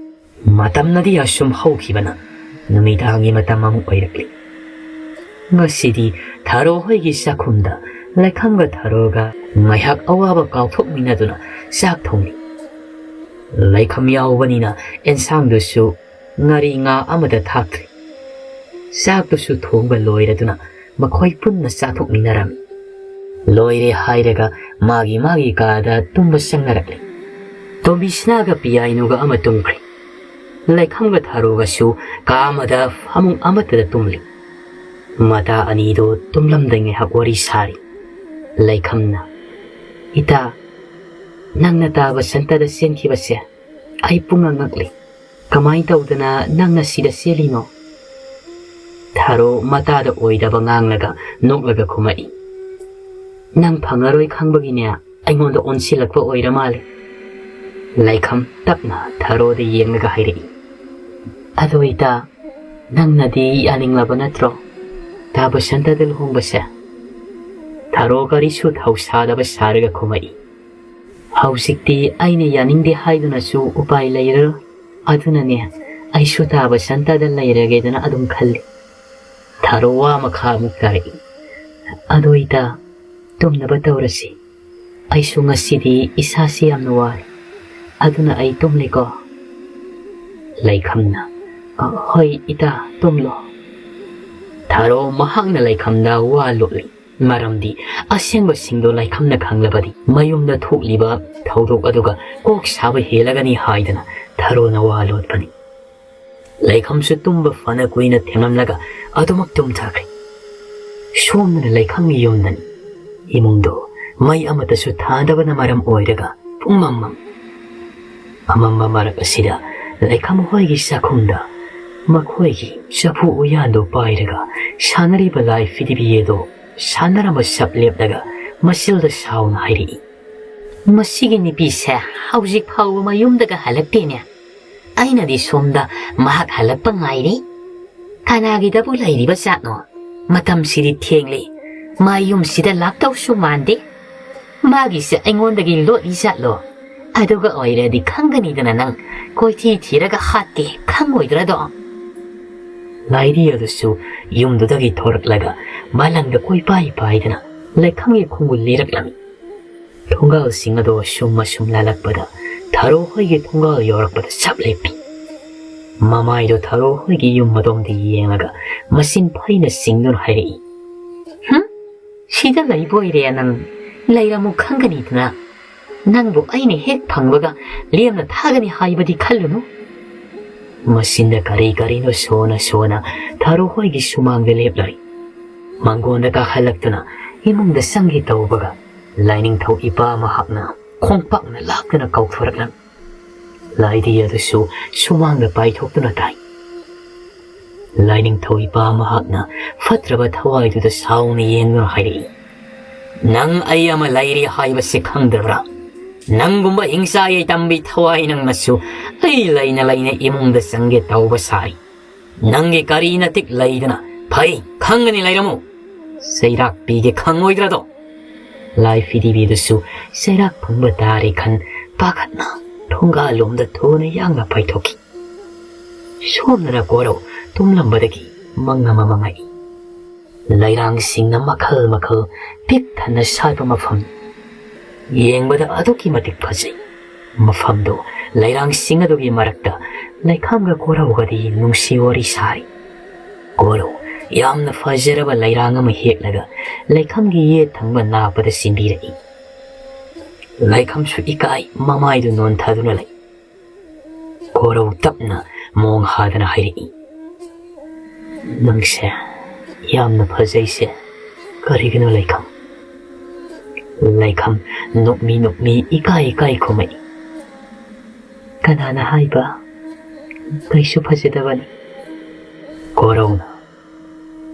ꯃꯇꯝꯅꯗꯤ ꯑꯁꯨꯝ ꯍꯧꯈꯤꯕꯅ ꯅꯨꯃꯤꯗꯥꯡꯒꯤ ꯃꯇꯝ ꯑꯃꯨꯛ ꯑꯣꯏꯔꯛꯂꯤ꯫ ꯉꯁꯤꯗꯤ ꯊꯔꯣ ꯍꯣꯏꯒꯤ ꯆꯥꯛꯈꯨꯝꯗ ꯂꯩꯈꯝꯒ ꯊꯔꯣꯒ ꯉꯥꯏꯍꯥꯛ ꯑꯋꯥꯕ ꯀꯥꯎꯊꯣꯛꯃꯤꯟꯅꯗꯨꯅ ꯆꯥꯛ ꯊꯣꯡꯂꯤ꯫ ꯂꯩꯈꯝ ꯌꯥꯎꯕꯅꯤꯅ ꯑꯦꯟꯁꯥꯡꯗꯨꯁꯨ ꯉꯥꯔꯤ ꯉꯥ ꯑꯃꯗ ꯊꯥꯛꯇ꯭ꯔꯤ꯫ ꯆꯥꯛꯇꯨꯁꯨ ꯊꯣꯡꯕ ꯂꯣꯏꯔꯗꯨꯅ ꯃꯈꯣꯏ ꯄꯨꯟꯅ ꯆꯥꯊꯣꯛꯃꯤꯟꯅꯔꯝꯃꯤ꯫ ꯂꯣꯏꯔꯦ ꯍꯥꯏꯔꯒ ꯃꯥꯒꯤ ꯃꯥꯒꯤ ꯀꯥꯗ ꯇꯨꯝꯕ ꯆꯪꯅꯔꯛꯂꯤ꯫ ꯇꯣꯝꯕꯤꯁꯅꯥꯒ ꯄꯤꯌꯥꯏꯅꯨꯒ ꯑꯃ ꯇꯨꯝꯈ꯭ꯔꯦ꯫ ꯂꯩꯈꯝꯒ ꯊꯔꯣꯒꯁꯨ ꯀꯥ ꯑꯃꯗ ꯐꯃꯨꯡ ꯑꯃꯠꯇꯗ ꯇꯨꯝꯂꯤ꯫ ꯃꯇꯥ ꯑꯅꯤꯗꯨ ꯇꯨꯝꯂꯝꯗꯥꯏ ꯉꯥꯏꯍꯥꯛ ꯋꯥꯔꯤ ꯁꯥꯔꯤ꯫ ꯂꯩꯈꯝꯅ, "ꯏꯇꯥ, ꯅꯪꯅ ꯇꯥ ꯕꯁꯟꯇꯗ ꯆꯦꯟꯈꯤꯕꯁꯦ ꯑꯩ ꯄꯨꯡꯉꯛ ꯉꯛꯂꯤ꯫ ꯀꯃꯥꯏ ꯇꯧꯗꯅ ꯅꯪꯅ ꯁꯤꯗ ꯆꯦꯜꯂꯤꯅꯣ?" ꯊꯔꯣ ꯃꯇꯥꯗ ꯑꯣꯏꯗꯕ ꯉꯥꯡꯂꯒ ꯅꯣꯛꯂꯒ ꯈꯨꯝꯃꯛꯏ꯫ "ꯅꯪ ꯐꯪꯉꯔꯣꯏ ꯈꯪꯕꯒꯤꯅꯦ ꯑꯩꯉꯣꯟꯗ ꯑꯣꯟꯁꯤꯜꯂꯛꯄ ꯑꯣꯏꯔ ꯃꯥꯜꯂꯦ꯫" ꯂꯩꯈꯝ ꯇꯞꯅ ꯊꯔꯣꯗ ꯌꯦꯡꯂꯒ ꯍꯥꯏꯔꯛꯏ꯫ "ꯑꯗꯣ ꯏꯇꯥ, ꯅꯪꯅꯗꯤ ꯌꯥꯅꯤꯡꯂꯕ ꯅꯠꯇ꯭ꯔꯣ ꯇꯥ ꯕꯁꯟꯇꯗ ꯂꯨꯍꯣꯡꯕꯁꯦ?" ꯊꯔꯣ ꯀꯔꯤꯁꯨ ꯊꯧꯁꯥꯗꯕ ꯁꯥꯔꯒ ꯈꯨꯝꯃꯛꯏ꯫ "ꯍꯧꯖꯤꯛꯇꯤ ꯑꯩꯅ ꯌꯥꯅꯤꯡꯗꯦ ꯍꯥꯏꯗꯨꯅꯁꯨ ꯎꯄꯥꯏ ꯂꯩꯔꯔꯣꯏ꯫ ꯑꯗꯨꯅꯅꯦ ꯑꯩꯁꯨ ꯇꯥ ꯕꯁꯟꯇꯗ ꯂꯩꯔꯒꯦꯗꯅ ꯑꯗꯨꯝ ꯈꯜꯂꯤ꯫" ꯊꯔꯣ ꯋꯥ ꯃꯈꯥ ꯑꯃꯨꯛ ꯇꯥꯔꯛꯏ꯫ "ꯑꯗꯣ ꯏꯇꯥ, ꯇꯨꯝꯅꯕ ꯇꯧꯔꯁꯤ꯫ ꯑꯩꯁꯨ ꯉꯁꯤꯗꯤ ꯏꯁꯥꯁꯤ ꯌꯥꯝꯅ ꯋꯥꯔꯦ꯫ ꯑꯗꯨꯅ ꯑꯩ ꯇꯨꯝꯂꯦꯀꯣ꯫" ꯂꯩꯈꯝꯅ, "ꯑ, ꯍꯣꯏ ꯏꯇꯥ, ꯇꯨꯝꯂꯣ꯫" ꯊꯔꯣ ꯃꯍꯥꯛꯅ ꯂꯩꯈꯝꯗ ꯋꯥ ꯂꯣꯠꯂꯤ꯫ ꯃꯔꯝꯗꯤ ꯑꯁꯦꯡꯕꯁꯤꯡꯗꯣ ꯂꯩꯈꯝꯅ ꯈꯪꯂꯕꯗꯤ ꯃꯌꯨꯝꯗ ꯊꯣꯛꯂꯤꯕ ꯊꯧꯗꯣꯛ ꯑꯗꯨꯒ ꯀꯣꯛ ꯁꯥꯕ ꯍꯦꯜꯂꯒꯅꯤ ꯍꯥꯏꯗꯅ ꯊꯔꯣꯅ ꯋꯥ ꯂꯣꯠꯄꯅꯤ꯫ ꯂꯩꯈꯝꯁꯨ ꯇꯨꯝꯕ ꯐꯅ ꯀꯨꯏꯅ ꯊꯦꯡꯂꯝꯂꯒ ꯑꯗꯨꯃꯛ ꯇꯨꯝꯊꯈ꯭ꯔꯦ꯫ ꯁꯣꯝꯗꯅ ꯂꯩꯈꯝꯒꯤ ꯌꯨꯝꯗꯅꯤ꯫ ꯏꯃꯨꯡꯗꯣ ꯃꯩ ꯑꯃꯠꯇꯁꯨ ꯊꯥꯗꯕꯅ ꯃꯔꯝ ꯑꯣꯏꯔꯒ ꯄꯨꯝꯃꯝ ꯃꯝ꯫ ꯑꯃꯝꯕ ꯃꯔꯛ ꯑꯁꯤꯗ ꯂꯩꯈꯝ ꯍꯣꯏꯒꯤ ꯆꯥꯛꯈꯨꯝꯗ ꯃꯈꯣꯏꯒꯤ ꯆꯐꯨ ꯎꯌꯥꯟꯗꯨ ꯄꯥꯏꯔꯒ ꯁꯥꯟꯅꯔꯤꯕ ꯂꯥꯏ ꯐꯤꯗꯤꯕꯤ ꯑꯗꯣ ꯁꯥꯟꯅꯔꯝꯕ ꯁꯞ ꯂꯦꯞꯂꯒ ꯃꯆꯤꯜꯗ ꯁꯥꯎꯅ ꯍꯥꯏꯔꯛꯏ꯫ "ꯃꯁꯤꯒꯤ ꯅꯨꯄꯤꯁꯦ ꯍꯧꯖꯤꯛ ꯐꯥꯎꯕ ꯃꯌꯨꯝꯗꯒ ꯍꯜꯂꯛꯇꯦꯅꯦ꯫ ꯑꯩꯅꯗꯤ ꯁꯣꯝꯗ ꯃꯍꯥꯛ ꯍꯜꯂꯛꯄ ꯉꯥꯏꯔꯤ꯫ ꯀꯅꯥꯒꯤꯗꯕꯨ ꯂꯩꯔꯤꯕ ꯖꯥꯠꯅꯣ? ꯃꯇꯝꯁꯤꯗꯤ ꯊꯦꯡꯂꯦ꯫ ꯃꯥ ꯌꯨꯝꯁꯤꯗ ꯂꯥꯛꯇꯧꯁꯨ ꯃꯥꯟꯗꯦ꯫ ꯃꯥꯒꯤꯁꯦ ꯑꯩꯉꯣꯟꯗꯒꯤ ꯂꯣꯠꯂꯤ ꯖꯥꯠꯂꯣ? ꯑꯗꯨꯒ ꯑꯣꯏꯔꯗꯤ ꯈꯪꯒꯅꯤꯗꯅ ꯅꯪ ꯀꯣꯏꯊꯤ ꯊꯤꯔꯒ ꯍꯥꯠꯀꯦ ꯈꯪꯉꯣꯏꯗ꯭ꯔꯗꯣ?" ꯂꯥꯏꯔꯤ ꯑꯗꯨꯁꯨ ꯌꯨꯝꯗꯨꯗꯒꯤ ꯊꯣꯔꯛꯂꯒ ꯃꯥꯂꯪꯗ ꯀꯣꯏꯄꯥꯏ ꯄꯥꯏꯗꯅ ꯂꯩꯈꯝꯒꯤ ꯈꯣꯡꯒꯨꯜ ꯂꯤꯔꯛꯂꯝꯃꯤ꯫ ꯊꯣꯡꯒꯥꯜꯁꯤꯡ ꯑꯗꯣ ꯁꯨꯝ ꯑꯁꯨꯝ ꯂꯥꯜꯂꯛꯄꯗ ꯊꯔꯣ ꯍꯣꯏꯒꯤ ꯊꯣꯡꯒꯥꯜ ꯌꯧꯔꯛꯄꯗ ꯁꯞ ꯂꯦꯞꯄꯤ꯫ ꯃꯃꯥꯏꯗꯣ ꯊꯔꯣ ꯍꯣꯏꯒꯤ ꯌꯨꯝ ꯑꯗꯣꯝꯗ ꯌꯦꯡꯂꯒ ꯃꯆꯤꯟ ꯐꯩꯅ ꯆꯤꯡꯗꯨꯅ ꯍꯥꯏꯔꯛꯏ, "ꯍꯨꯝ? ꯁꯤꯗ ꯂꯩꯕ ꯑꯣꯏꯔꯦ ꯅꯪ? ꯂꯩꯔꯝꯃꯨ ꯈꯪꯒꯅꯤꯗꯅ꯫ ꯅꯪꯕꯨ ꯑꯩꯅ ꯍꯦꯛ ꯐꯪꯕꯒ ꯂꯦꯝꯅ ꯊꯥꯒꯅꯤ ꯍꯥꯏꯕꯗꯤ ꯈꯜꯂꯨꯅꯨ꯫" ꯃꯆꯤꯟꯗ ꯀꯔꯤ ꯀꯔꯤꯅꯣ ꯁꯣꯟꯅ ꯁꯣꯟꯅ ꯊꯔꯣ ꯍꯣꯏꯒꯤ ꯁꯨꯃꯥꯡꯗ ꯂꯦꯞꯂꯔꯤ꯫ ꯃꯥꯡꯒꯣꯟꯗ ꯀꯥꯈꯠꯂꯛꯇꯨꯅ ꯏꯃꯨꯡꯗ ꯆꯪꯒꯦ ꯇꯧꯕꯒ ꯂꯥꯏꯅꯤꯡꯊꯧ ꯏꯄꯥ ꯃꯍꯥꯛꯅ ꯈꯣꯡꯄꯥꯛꯅ ꯂꯥꯛꯇꯨꯅ ꯀꯧꯊꯣꯔꯛꯂꯝꯃꯤ꯫ ꯂꯥꯏꯗꯤ ꯑꯗꯨꯁꯨ ꯁꯨꯃꯥꯡꯗ ꯄꯥꯏꯊꯣꯛꯇꯨꯅ ꯇꯥꯏ꯫ ꯂꯥꯏꯅꯤꯡꯊꯧ ꯏꯄꯥ ꯃꯍꯥꯛꯅ ꯐꯠꯇ꯭ꯔꯕ ꯊꯋꯥꯏꯗꯨꯗ ꯁꯥꯎꯅ ꯌꯦꯡꯗꯨꯅ ꯍꯥꯏꯔꯛꯏ, "ꯅꯪ ꯑꯩ ꯑꯃ ꯂꯩꯔꯤ ꯍꯥꯏꯕꯁꯤ ꯈꯪꯗ꯭ꯔꯕ꯭ꯔꯥ? ꯅꯪꯒꯨꯝꯕ ꯍꯤꯡꯆꯥ ꯌꯥꯏꯇꯝꯕꯤ ꯊꯋꯥꯏ ꯅꯪꯅꯁꯨ ꯑꯩ ꯂꯩꯅ ꯂꯩꯅ ꯏꯃꯨꯡꯗ ꯆꯪꯒꯦ ꯇꯧꯕ ꯁꯥꯔꯤ꯫ ꯅꯪꯒꯤ ꯀꯔꯤ ꯅꯇꯤꯛ ꯂꯩꯗꯅ? ꯐꯩ, ꯈꯪꯒꯅꯤ, ꯂꯩꯔꯝꯃꯨ꯫ ꯆꯩꯔꯥꯛ ꯄꯤꯒꯦ ꯈꯪꯉꯣꯏꯗ꯭ꯔꯗꯣ?" ꯂꯥꯏ ꯐꯤꯗꯤꯕꯤꯗꯨꯁꯨ ꯆꯩꯔꯥꯛ ꯐꯪꯕ ꯇꯥꯔꯦ ꯈꯟ ꯄꯥꯈꯠꯅ ꯊꯣꯡꯒꯥꯜꯂꯣꯝꯗ ꯊꯨꯅ ꯌꯥꯡꯅ ꯄꯥꯏꯊꯣꯛꯈꯤ꯫ ꯁꯣꯝꯗꯅ ꯀꯣꯔꯧ ꯇꯨꯝꯂꯝꯕꯗꯒꯤ ꯃꯪ ꯑꯃ ꯃꯪꯉꯛꯏ꯫ ꯂꯩꯔꯥꯡꯁꯤꯡꯅ ꯃꯈꯜ ꯃꯈꯜ ꯄꯤꯛ ꯊꯟꯅ ꯁꯥꯠꯄ ꯃꯐꯝ꯫ ꯌꯦꯡꯕꯗ ꯑꯗꯨꯛꯀꯤ ꯃꯇꯤꯛ ꯐꯖꯩ꯫ ꯃꯐꯝꯗꯨ ꯂꯩꯔꯥꯡꯁꯤꯡ ꯑꯗꯨꯒꯤ ꯃꯔꯛꯇ ꯂꯩꯈꯥꯝꯒ ꯀꯣꯔꯧꯒꯗꯤ ꯅꯨꯡꯁꯤ ꯋꯥꯔꯤ ꯁꯥꯔꯤ꯫ ꯀꯣꯔꯧ ꯌꯥꯝꯅ ꯐꯖꯔꯕ ꯂꯩꯔꯥꯡ ꯑꯃ ꯍꯦꯛꯂꯒ ꯂꯩꯈꯥꯝꯒꯤ ꯌꯦꯠ ꯊꯪꯕ ꯅꯥꯞꯄꯗ ꯆꯤꯟꯕꯤꯔꯛꯏ꯫ ꯂꯩꯈꯥꯝꯁꯨ ꯏꯀꯥꯏ ꯃꯃꯥꯏꯗꯨ ꯅꯣꯟꯊꯗꯨꯅ ꯂꯩ꯫ ꯀꯣꯔꯧ ꯇꯞꯅ ꯃꯣꯡ ꯍꯥꯗꯅ ꯍꯥꯏꯔꯛꯏ, "ꯅꯪꯁꯦ ꯌꯥꯝꯅ ꯐꯖꯩꯁꯦ꯫ ꯀꯔꯤꯒꯤꯅꯣ ꯂꯩꯈꯥꯝ?" ꯂꯩꯈꯥꯝ ꯅꯣꯛꯃꯤ ꯅꯣꯛꯃꯤ ꯏꯀꯥꯏ ꯏꯀꯥꯏ ꯈꯨꯝꯃꯛꯏ, "ꯀꯅꯥꯅ ꯍꯥꯏꯕ? ꯀꯩꯁꯨ ꯐꯖꯗꯕꯅꯤ꯫" ꯀꯣꯔꯧꯅ,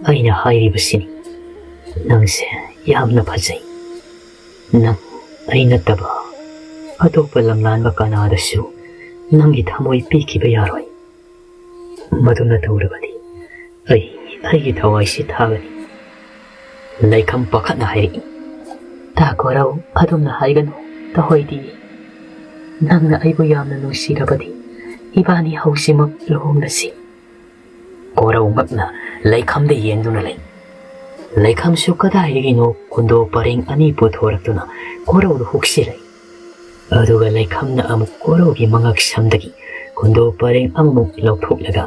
"ꯑꯩꯅ ꯍꯥꯏꯔꯤꯕꯁꯤꯅꯤ, ꯅꯪꯁꯦ ꯌꯥꯝꯅ ꯐꯖꯩ꯫ ꯅꯪ ꯑꯩ ꯅꯠꯇꯕ ꯑꯇꯣꯞꯄ ꯂꯝꯂꯥꯟꯕ ꯀꯅꯥꯗꯁꯨ ꯅꯪꯒꯤ ꯊꯃꯣꯏ ꯄꯤꯈꯤꯕ ꯌꯥꯔꯣꯏ꯫ ꯃꯗꯨꯅ ꯇꯧꯔꯕꯗꯤ ꯑꯩ ꯑꯩꯒꯤ ꯊꯋꯥꯏꯁꯤ ꯊꯥꯒꯅꯤ꯫" ꯂꯩꯈꯥꯝ ꯄꯥꯈꯠꯅ ꯍꯥꯏꯔꯛꯏ, "ꯇꯥ ꯀꯣꯔꯧ, ꯑꯗꯨꯝꯅ ꯍꯥꯏꯒꯅꯨ꯫ ꯇꯧꯍꯩꯗꯤ꯫ ꯅꯪꯅ ꯑꯩꯕꯨ ꯌꯥꯝꯅ ꯅꯨꯡꯁꯤꯔꯕꯗꯤ ꯏꯕꯥꯅꯤ ꯍꯧꯖꯤꯛꯃꯛ ꯂꯨꯍꯣꯡꯂꯁꯤ꯫ ꯀꯣꯔꯧ ꯉꯛꯅ ꯂꯩꯈꯝꯗ ꯌꯦꯡꯗꯨꯅ ꯂꯩ꯫ ꯂꯩꯈꯝꯁꯨ ꯀꯗꯥꯏꯗꯒꯤꯅꯣ ꯈꯨꯟꯗꯣ ꯄꯔꯦꯡ ꯑꯅꯤ ꯄꯨꯊꯣꯔꯛꯇꯨꯅ ꯀꯣꯔꯧꯗ ꯍꯨꯛꯁꯤꯜꯂꯤ꯫ ꯑꯗꯨꯒ ꯂꯩꯈꯝꯅ ꯑꯃꯨꯛ ꯀꯣꯔꯧꯒꯤ ꯃꯉꯛ ꯁꯝꯗꯒꯤ ꯈꯨꯟꯗꯣ ꯄꯔꯦꯡ ꯑꯃꯃꯨꯛ ꯂꯧꯊꯣꯛꯂꯒ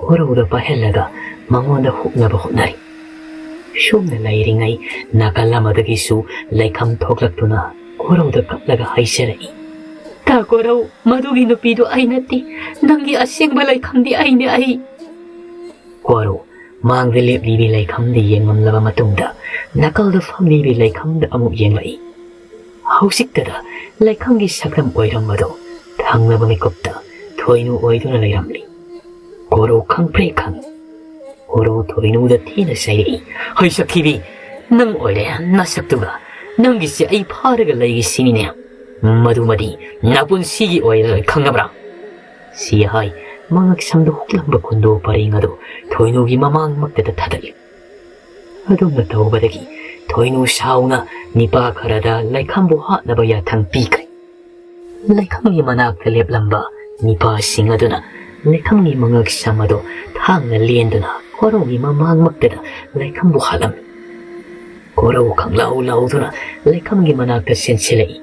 ꯀꯣꯔꯧꯗ ꯄꯥꯏꯍꯜꯂꯒ ꯃꯉꯣꯟꯗ ꯍꯨꯛꯅꯕ ꯍꯣꯠꯅꯔꯤ꯫ ꯁꯨꯝꯅ ꯂꯩꯔꯤꯉꯩ ꯅꯥꯀꯜ ꯑꯃꯗꯒꯤꯁꯨ ꯂꯩꯈꯝ ꯊꯣꯛꯂꯛꯇꯨꯅ ꯀꯣꯔꯧꯗ ꯀꯞꯂꯒ ꯍꯥꯏꯖꯔꯛꯏ, "ꯇꯥ ꯀꯣꯔꯧ, ꯃꯗꯨꯒꯤ ꯅꯨꯄꯤꯗꯨ ꯑꯩ ꯅꯠꯇꯦ, ꯅꯪꯒꯤ ꯑꯁꯦꯡꯕ ꯂꯩꯈꯝꯗꯤ ꯑꯩꯅꯦ, ꯑꯩ!" ꯀꯣꯔꯧ ꯃꯥꯡꯗ ꯂꯦꯞꯂꯤꯕꯤ ꯂꯩꯈꯝꯗ ꯌꯦꯡꯂꯝꯂꯕ ꯃꯇꯨꯡꯗ ꯅꯥꯀꯜꯗ ꯐꯝꯂꯤꯕꯤ ꯂꯩꯈꯝꯗ ꯑꯃꯨꯛ ꯌꯦꯡꯂꯛꯏ꯫ ꯍꯧꯖꯤꯛꯇꯗ ꯂꯩꯈꯝꯒꯤ ꯁꯛꯇꯝ ꯑꯣꯏꯔꯝꯕꯗꯨ ꯊꯪꯅꯕ ꯃꯤꯀꯨꯞꯇ ꯊꯣꯏꯅꯨ ꯑꯣꯏꯗꯨꯅ ꯂꯩꯔꯝꯂꯤ꯫ ꯀꯣꯔꯧ ꯈꯪꯄ꯭ꯔꯦꯛ ꯈꯪꯏ꯫ ꯀꯣꯔꯧ ꯊꯣꯏꯅꯨꯗ ꯊꯤꯅ ꯆꯩꯔꯛꯏ, "ꯍꯩ ꯁꯛꯊꯤꯕꯤ, ꯅꯪ ꯑꯣꯏꯔꯦ ꯅꯁꯛꯇꯨꯒ꯫ ꯅꯪꯒꯤꯁꯦ ꯑꯩ ꯐꯥꯔꯒ ꯂꯩꯒꯦ ꯁꯤꯅꯤꯅꯦ꯫ ꯃꯗꯨꯃꯗꯤ ꯅꯄꯨꯟꯁꯤꯒꯤ ꯑꯣꯏꯔꯣꯏ, ꯈꯪꯉꯕ꯭ꯔꯥ?" ꯁꯤ ꯍꯥꯏ ꯃꯉꯛ ꯁꯝꯗ ꯍꯨꯛꯂꯝꯕ ꯈꯨꯟꯗꯣ ꯄꯔꯦꯡ ꯑꯗꯨ ꯊꯣꯏꯅꯨꯒꯤ ꯃꯃꯥꯡꯃꯛꯇꯗ ꯊꯥꯗꯠꯂꯤ꯫ ꯑꯗꯨꯝꯅ ꯇꯧꯕꯗꯒꯤ ꯊꯣꯏꯅꯨ ꯁꯥꯎꯅ ꯅꯤꯄꯥ ꯈꯔꯗ ꯂꯩꯈꯝꯕꯨ ꯍꯥꯠꯅꯕ ꯌꯥꯊꯪ ꯄꯤꯈ꯭ꯔꯦ꯫ ꯂꯩꯈꯝꯒꯤ ꯃꯅꯥꯛꯇ ꯂꯦꯞꯂꯝꯕ ꯅꯤꯄꯥꯁꯤꯡ ꯑꯗꯨꯅ ꯂꯩꯈꯝꯒꯤ ꯃꯉꯛ ꯁꯝ ꯑꯗꯨ ꯊꯥꯡꯅ ꯂꯦꯟꯗꯨꯅ ꯀꯣꯔꯧꯒꯤ ꯃꯃꯥꯡꯃꯛꯇꯗ ꯂꯩꯈꯝꯕꯨ ꯍꯥꯠꯂꯝꯃꯤ꯫ ꯀꯣꯔꯧ ꯈꯪꯂꯥꯎ ꯂꯥꯎꯗꯨꯅ ꯂꯩꯈꯝꯒꯤ ꯃꯅꯥꯛꯇ ꯆꯦꯟꯁꯤꯜꯂꯛꯏ꯫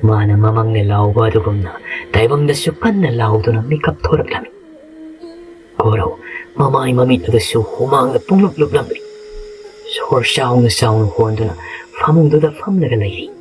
ꯃꯥꯅ ꯃꯃꯪꯗ ꯂꯥꯎꯕ ꯑꯗꯨꯒꯨꯝꯅ ꯇꯥꯏꯕꯪꯗꯁꯨ ꯀꯟꯅ ꯂꯥꯎꯗꯨꯅ ꯃꯤꯀꯞ ꯊꯣꯔꯛꯂꯝꯃꯤ꯫ ꯀꯣꯔꯧ ꯃꯃꯥꯏ ꯃꯃꯤꯠ ꯑꯗꯨꯁꯨ ꯍꯨꯃꯥꯡꯅ ꯄꯨꯡꯂꯨꯞ ꯂꯨꯞꯂꯝꯃꯤ꯫ ꯁꯣꯔ ꯆꯥꯎꯅ ꯆꯥꯎꯅ ꯍꯣꯟꯗꯨꯅ ꯐꯃꯨꯡꯗꯨꯗ ꯐꯝꯂꯒ ꯂꯩꯔꯤ꯫